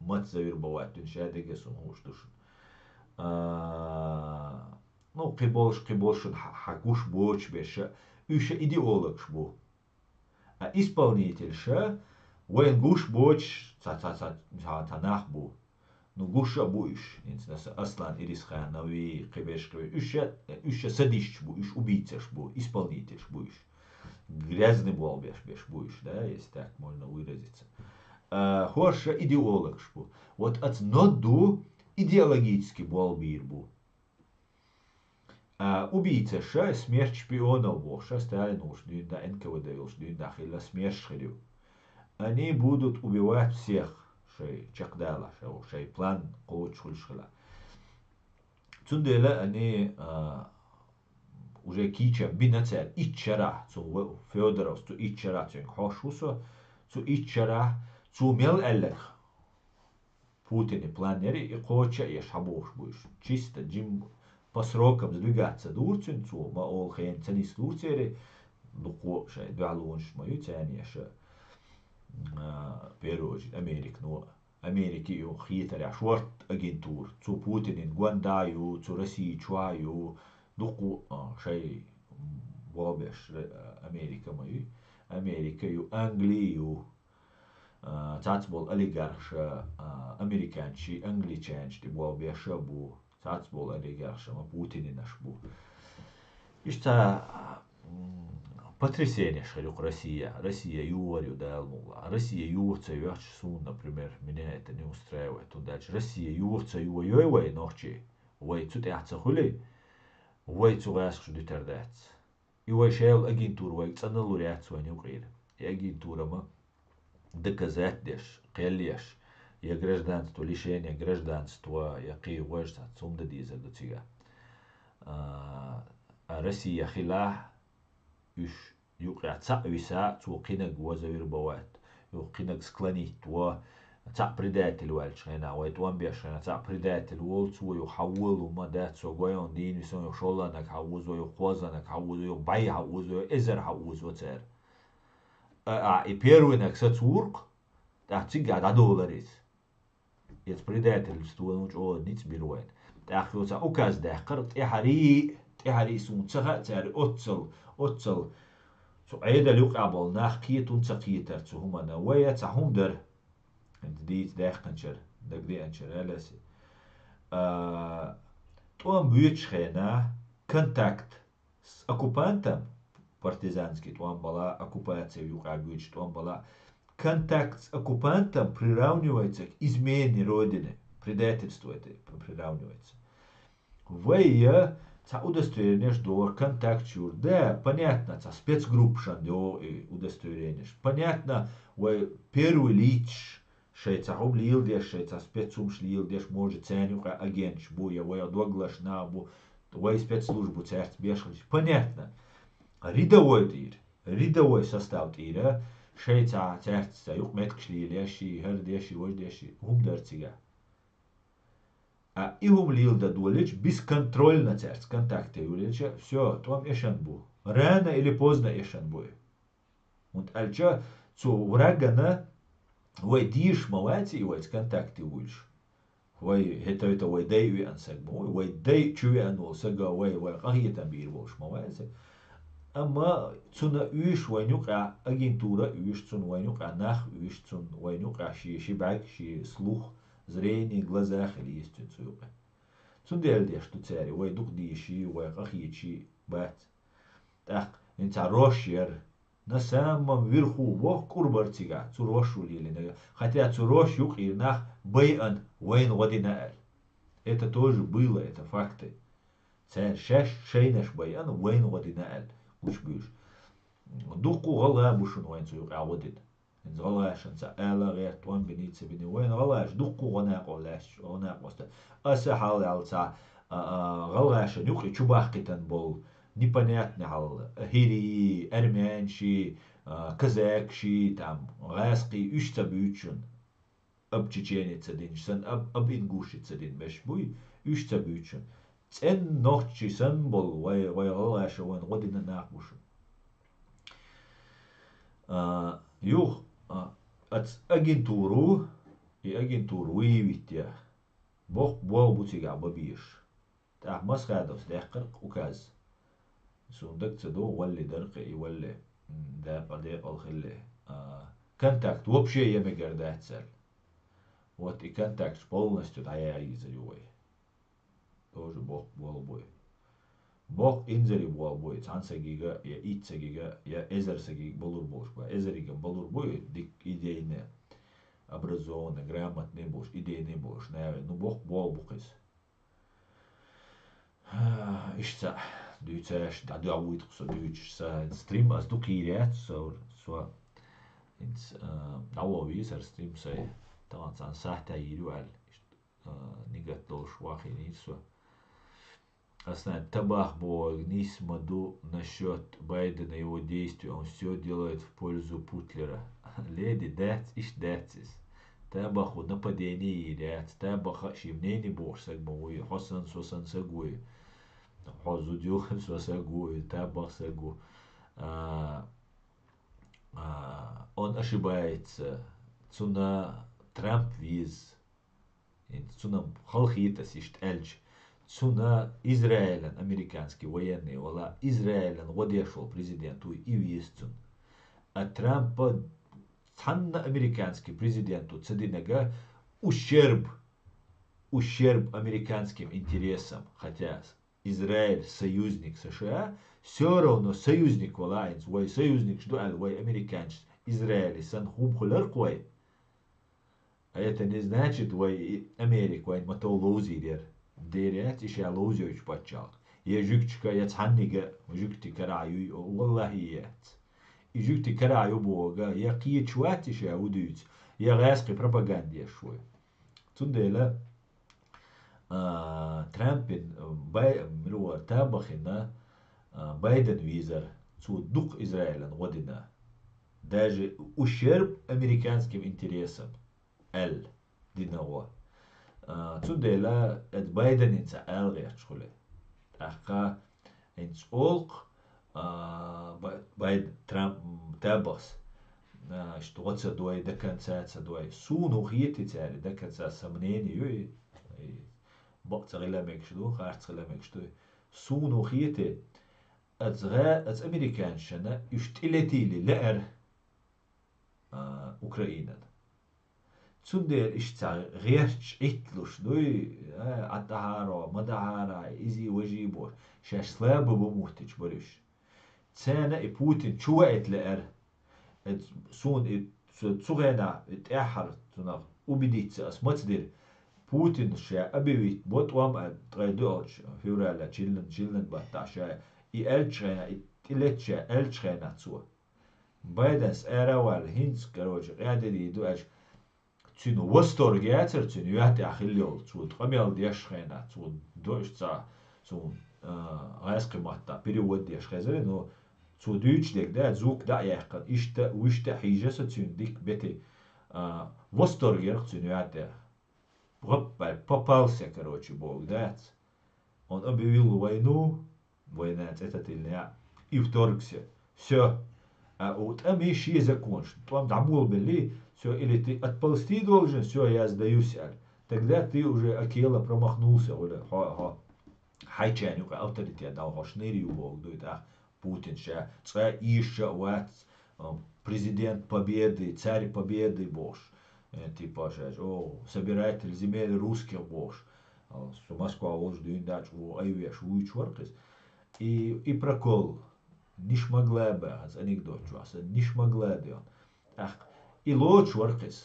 маца завербовать вина, ша дега суна хууш ду шуна. А, ну, кхин болуш, кхин болуш шуна хьа-, хьагуш боцуш берш, уьш идеологаш бу. А исполнительша вайн гуш боцуш ца, ца, ца, ца, ца нах бу. Ну, гуш а бу уьш, хӀинца наса Аслан Ирисханови, кхиберш, кхиберш. Уьш а, уьш а садисташ бу, уьш убийцаш бу, исполнительш бу уьш. Грязный болх беш, беш бу уьш, да, если так можно выразиться. А, хӀорш а идеологаш бу. Вот аца Нодуй идеологически болх бийр бу. А, убийцаша, смерть шпионов бохуша, Сталин волуш дуьйна да, Н К В Д йолуш дуьйна да хилла смерть хир ю. Они будут убивать всех, шай чекхдала, шай, шай план кхочуш хуьлуш хила. Цундела они, а, уже кийча бина цара итт шарахь, цу Федоровс цу итт шарахь цуьнга хьош ву со, цу итт шарахь цу мел аьлларх. Путине план яри, и кхоча а еш хьабохуш бу уьш. Чисто жим по срокам сдвигаться дур цуьнан цо, ма олу хена ца нисдур церан, дукхо а шайн дуьхьалонаш ма ю царна еша. А, первую очередь, Америка, ну, Америка ю хетарехь шорта агентура. Цу Путинин гонда ю, цу Россия чу а ю, дукхо а шай болбеш, а, Америка ма ю. Америка ю, Англи ю. А, цац болу олигархша, а, американчий, англичанчий тӀе болу беша бу. Цац болу олигархша ма Путининаш бу. Иштта, м, потрясенеш хир ю Россия. Россия юхар ю Дала мугӀла. Россия юха ца йоьхча суна, например, меня это не устраивает. ХӀунда аьлча Россия юха ца йо, йой вай нохчий. Вай цу тӀехь ца хуьли, вай цу гӀаскаш дуьтар дац. И вай шел агентура вайга цӀанлур яц вайн юкъера. И агентура ма доказать деш, кхел еш, я гражданство, лишение гражданства, я кхин гӀоьрца цум дан дезар ду цига. А, а Россия хилахь, уьш юкъехь цхьаъ виса, цо кхинаг ваза вир баваьт, юха кхинаг склонить во, цхьаъ предатель ваьлча хенахь, вай тӀом беш хенахь, цхьаъ предатель волу, цо юха хьан волу ма дац, со гойон дийна висон, юха шолланаг хьан вузо, юха кхозанаг хьан вузо, юха бӀай хьан вузо, эзар хьан вузо цара. А, а, и первый наг сацуркх, тӀаккха цигга дӀадолар иза. Иза предательство вон чӀогӀа ницкъ бир вайн. ТӀаккха йоца указ даьккхар, тӀехьарий, тӀехьарий суна ца хаьа цаьрга оццал, оццал. Цу Ӏедал юкъа болу нах кхетун ца кхетар цу хӀумана. Вай я цхьа хӀума дара. ХӀинца дийца даьккхинчара, дагадеанчара, аьлла аса. А, тӀом буьйцучу хенахь контакт с оккупантом, партизанский тӀом бала, оккупация юкъа буьйцуш тӀом бала, контакт с оккупантом приравнивается к измене Родины, предательство это приравнивается. Вай я цхьа удостоверенеш дора контакт чуьра. Да, понятно, цхьа спецгруппашан йо и удостоверенеш. Понятно, вай первый лицаш, шайн цхьа хӀума леладеш, шайн цхьа спецхӀумаш леладеш, может, царна юкъа агенташ бу, я вай дог лазаш нах бу, вай спецслужба бу цаьрца беш хилча. Понятно. Рядовой тӀера, рядовой состав тӀера, шайн цхьа цаьрца цхьа юкъа меттигаш лелаеш, ши хӀара деш, ши важа деш, хӀума дара цигахь. А и хӀума леладан долийча, бесконтрольно цаьрца контакте йолийча, всё, тӀом эшна бу. Рано или поздно эшна бу и. ХӀунда аьлча цу врагана вай дезаш ма вац и вайца контакте вуьйлуш. Вай хӀета-хӀета вай дай веана саг ма вуй, вай дай чу веана волу сага вай, вай къахетам бийр волуш ма вац и. Амма цунна уьш вайна юкъа агентура а уьш, цунна вайна юкъа нах а уьш, цунна вайна юкъа ши, ши бӀаьрг, ши слух, зрение, глаза хила йиш яц цуьнан цу юкъа. Цундела деш ду цара, вай дукха дийши, вай къахеташ бац. ТӀаккха хӀинца рош яра. На самом верху боху кӀур бара цигахь, цу рошу лелийнарг. Хотя цу рош юкъера нах байъина вайна гӀо дина аьлла. Это тоже было, это факты. Цара шаьш шайнаш байъина вайна гӀо дина аьлла, гучубуьйцуш. Дуккха а гӀалгӀа бу шуна вайна цу юкъа гӀо дина. ХӀинца гӀалгӀашна ца ала гӀерта, тӀом бина, ца бина. Вайна гӀалгӀаша дуккха а гӀо накъо лаьцна, гӀо накъостар. Аса хьалаьлла ца, а, а, гӀалгӀашна юкъе чубахкийтина болу непонятный хьал, хӀирий, армянаший, а, казакаший, там, гӀазкхий, уьш ца буьйцу шуна. Аб чеченец ца динчу санна, аб, аб ингушец ца дина беш буй, уьш ца буьйцу шуна. ЦӀена нохчий санна болу вай, вай гӀалгӀаша вайна гӀо дина нах бу шуна. А, юха, а, аца агентуру, и агентура выявить ян, боккха болх бу цигахь бан безаш. ТӀаккха Масхадовс даьккхира указ. Суна дага ца догӀу, валли дара кхин и, валли, м, дакъа декъала хилли. А, контакт вообще ян мегар дац аьлла. Вот и контакташ полностью дӀаяхьийзар ю вай. Тоже боккха болх бу и. Боккха инзаре болх бу и, цхьана сагига, я итт сагига, я эзар сагига балур болуш бан. Эзарига балур бу и, дика идейный, образованный, грамотный болуш, идейный болуш наха. Ну, боккха болх бу-кх иза. Иштта дуьйцуш, дӀадоьгӀуьйту-кх со дуьйцуш, сан стрим ас дукха йийр яц, со, со, хӀинца, а, дӀавоьду хӀара стрим сайн, тахана цхьана сахьтехь йийр ю аьлла, иштта, а, нигат долуш вахийнийра со. Ас нах, табахь бохург нийса ма ду насчёт Байдена, его действий, он всё делает в пользу Путлера. Леди, дац, иштта дац иза. Табахь ву нападение йийр яц, табахь а шен мнение бохуш саг ма вуй, хьо санна, со санна саг вуй. Хьо зуда ю, со саг ву, и табахь саг ву. А, а, он ошибается. Цунна Трамп веза. ХӀинца цунна халахета ас иштта аьлча. Цунна Израилан американский военный вала, Израилан гӀо деш волу президент вуй, и веза цунна. А Трампа цхьанна американский президенту ца динарг ущерб, ущерб американским интересам, хотя Израиль союзник США, всё равно союзник вала, хӀинца вай союзникаш ду аьлла, вай американцаш Израиле санна хӀума хуьлура-кх вай. А это не значит, вай и Америка вайна ма-тов ловзийр яра. Дера яц и ша ловзуьйтуш паччалкх. Я жуьгташка, я цхьаннега жуьгтий карахь юй, валлахӀи яц. И жуьгтий карахь ю бохург, я кхеташ вац и ша хӀун дуьйцу, я гӀазкхи пропаганда еш вуй. Цундела, а, Трампин, бай-, мила вара, табахьина, а, Байден везара, цо дукха Израилан гӀо дина. Даже ущерб американским интересам аьлла дина гӀо. А, цундела, это Байденца ала гӀерташ хуьлу. ТӀаккха хӀинца олу-кх, а, Бай-, Байден, Трамп, м, табахьас, а, иштта гӀо ца дой, до конца ца дой. Суна хетий цаьрга до конца сомнение ю и, и бакъ ца хила мегаш ду, харц хила мегаш ду. Суна хетий, ацгӀа, ац американцашна уьш тӀелетийла лаьара, а, Украинан. Цундела иштта цхьа гӀерташ Ӏитталуш дуй, а, ӀатӀахьара, ма дахьара, изий-важий бохуш, шаьш слабо бу моттуьйтуш бара уьш. Царна и Путин чу ваийта лаьара. Эц-, суна и цу, цу хенахь и тӀаьххьара цунах убедиться ас маца дира. Путин ша объявить бо тӀом а ткъе доьалгӀачу февраля чиллан, чиллан баттахь ша и аьллачу хенахь, и тӀелетта ша аьллачу хенахь цо. Байденс ара а ваьлла, хӀинца, короче, къаьдина ду аьлча, цуьнан восторг яцара, цуьнан юьхь тӀехь хилла йолу, цо къамел деш хенахь, цо дош ца, цуьнан, а, гӀаьскхи маттахь перевод деш хезара, но цо дуьйцуш дерг да, звук дӀа а яьккхина, иштта а, вуьшта а хьийжа со цуьнан дика бети, а, восторг яра-кх цуьнан юьхь тӀехь. Гаппаль попался, короче, боху, дац. Он объявил войну, война цӀе таттийла, и вторгся. Всё. А у тӀамий шен законаш. ТӀом дӀаболабелли, всё, или ты отползти должен, всё, я сдаюсь, аьлла. Тогда ты уже, Акела, промахнулся, гӀуьлла, хьо, хьо. Хьайчарна юкъа авторитет дала, хьо шнийр ю боху дуй тӀаккха Путин ша. Цкъа ийша а вац, а, президент Победы, царь Победы бохуш. Э, типа, шаьш, о, собиратель земель русских бохуш. А, со Москва волчу дуьйна даьча ву айвеш вуьйчу вара-кх иза. И, и прокол. Не смогла бы, хӀинца анекдот чохь сан, не смогла бы он. ТӀаккха и лоцуш вара-кх иза.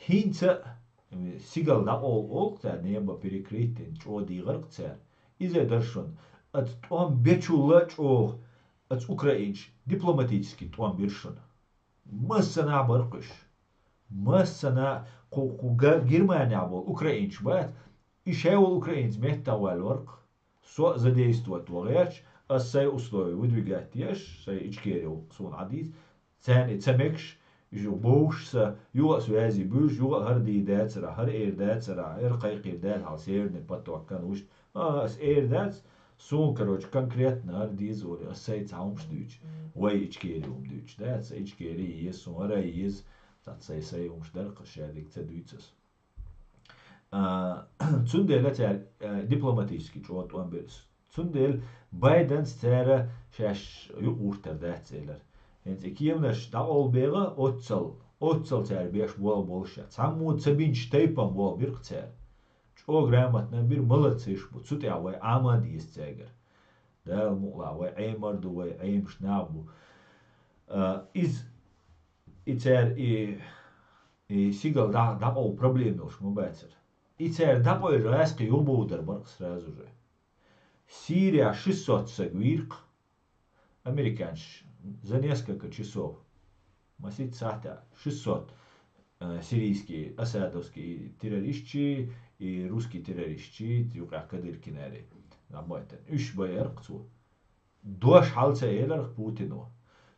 ХӀинца а, сигала дӀакъовла олу-кх цара, небо перекрыть дина, чӀогӀа дийгӀар-кх цара. Иза дара шуна, аца тӀом бечул а чӀогӀа, аца украинчу дипломатический тӀом бира шуна. Массанхьа бара-кх уьш. Массанхьа кху, кху Га-, Германехь болу украинчу бац, и шаьш волу украинца меттахваьлла вара-кх. Со а задействовать ван гӀерташ, ас сайн условия выдвигать еш, сайн Ичкери ву суна Ӏадийца, царна и ца мегаш, уьш бовш сан, юха а связи буьйш, юха а хӀара дийр дацара, хӀара эр дацара, хӀара кхайкхийр дац хьал Северный поток-кан вуьшта. А, ас эр дац, суна, короче, конкретно хӀара деза олий, ас сайн цхьа хӀумаш дуьйцу, вай Ичкери хӀума дуьйцу, да, сан Ичкери еза, суна хӀара еза, цхьацца сайн, сайн хӀумаш дара-кх, шадерг ца дуьйцу ас. А, цундела цара, а, дипломатически чӀогӀа тӀом бира. Цундела Байденс цара шаьш юкъагӀуртар дац элира. ХӀинца и кеманаш дӀакъовла бегӀа оццал, оццал цара беш болу болуш а. Цхьаммо ца бинчу тайпана болу бира-кх цара. ЧӀогӀа грамотно бира, молодцы ш бу. Цу тӀехь вай Ӏама а деза цаьргара. Дала мукъалахь, вай Ӏемар ду, вай Ӏемаш нах бу. А, иза, и цара и, и сигала дӀа-, дӀакъовла проблема йолуш ма бацара. И цара дӀакъевлча гӀаьскхи юхабовлар бара-кх сразу же. Сирия шестьсот саг вийра-кх. Американцаша за несколько часов, масийтта сахьтехь, шестьсот, э, сирийский, асадовский террористчий и русский террористчий, юкъахь Кадыркинарий, набайтан. Уьш байара-кх цо. Дош хьал ца элира-кх Путино.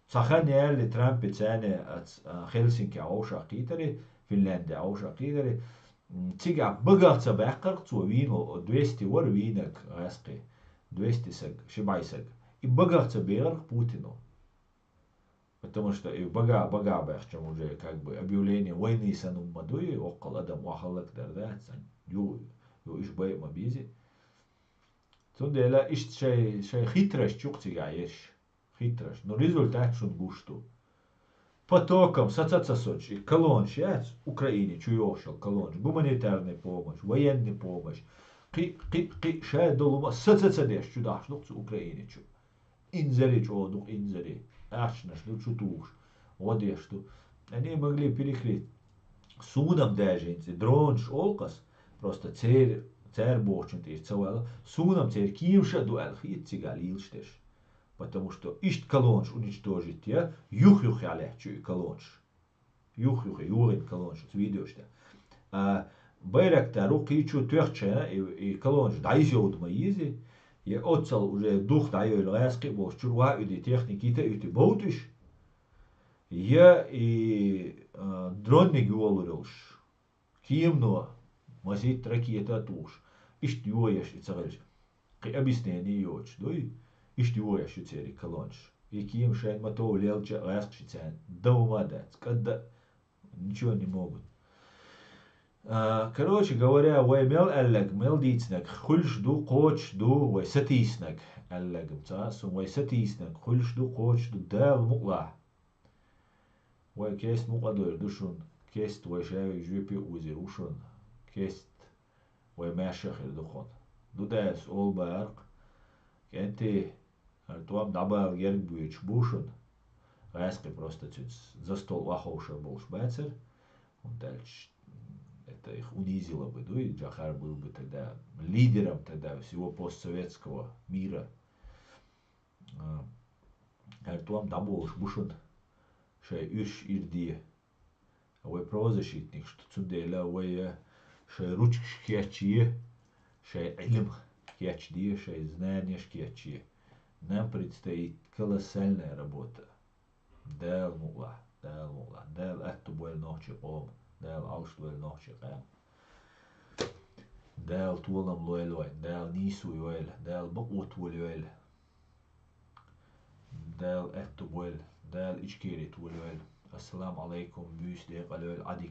Цхьа хан яьлла Трампе царна ац-, а, Хельсинкехь вовшахкхийтаре, Финляндехь вовшахкхийтаре, м, цигахь багах ца баьккхара-кх цо вийна, двести вара вийнарг гӀаьскхи, двести саг, ши бӀе саг. И багах ца бегӀара-кх Путино. Потому что и бага, бага баьхча уже как бы объявление войны санна ма дуй, оккхал адам охьахаллакдар, да, сан ю, ю иш бай а ма бийзи. Цундела иштта шай, шай хитраш чукх цигахь ерш. Хитраш. Но результат шуна гуш ду. Потоком саца ца соцуш, и колоннаш яц, Украине чу йогӀуш йолу колоннаш, гуманитарный помощь, военный помощь, кхин, кхин, кхин, шаьш долу ма саца ца деш чу дахьаш ду-кх цу Украине чу. Инзаре чӀогӀа ду-кх, инзаре. Ахчанаш ду чу тухуш, гӀо деш ду. Они могли перекрыть. Суна-м даже хӀинца дронаш олу-кх ас, просто церан, цара бохучун тӀера ца ваьлла, суна-м церан кемаша а ду аьлла хета цигахь лелаш дерш. Потому что иштта колоннаш уничтожить я, юх-юх яхь лаьтташ ю и колоннаш. Юх-юх, йогӀина колоннаш, оцу видеош тӀе. А, Байрактар ву кхийчо тоьхча хенахь, и, и колоннаш дӀайиза йовда ма еза, я оццал уже дух дӀайойла гӀаьскхи а болуш, чуьра ваха уьди, техника йита а юьти бовда уьш, я и, а, дронниг йолур йолуш. Кемано масийтта ракета а тухуш, иштта йоеш и ца хилча, кхин объяснение йоцуш дуй, иштта йоеш ю церан и колоннаш. И кема шайн ма тов лелча а гӀаьскхи царна. Да хӀума а дац. КӀадда а ничего не могут. А, короче говоря, вай мел аьллаг, мел дийцинаг хуьлуш ду, кхочуш ду, вай сатийсинаг аьллаг-м ца а, сун вай сатийсинаг хуьлуш ду, кхочуш ду, Дала мукъалахь. Вай кест мукъа а дойр ду шуна, кест вай шаверг жоьпе а озийр ву шуна, кест вай маьрша а хир ду хьуна. Ду даьллас олу бахарх, кӀентий, хӀара тӀом дӀабала герга боьдуш бу шуна. ГӀаьскхи просто цуьнца за стол охьаховшар болуш бацара, хӀунда аьлча это их унизило бы, ду, и жахар был бы тогда лидером тогда всего постсоветского мира. А, хӀара тӀом дӀаболуш бу шуна, шайн уьш ирде. Вай правозащитникаш ду, цундела вай шайн ручкаш кечъе, шайн Ӏилма кечде, шайн знаниеш кечъе. Нам предстоит колоссальная работа. Дала мукъалахь, Дала мукъалахь, Дала аьтту бойла нохчийн къоман, Дала Ӏалаш дойла нохчийн къам. Дала толам лойла вайн, Дала нийсо йойла, Дала бакъо толайойла. Дала аьтту бойла, Дала Ичкери толайойла. Ассаламу Ӏалайкум, буьйса декъала йойла, Ӏадика.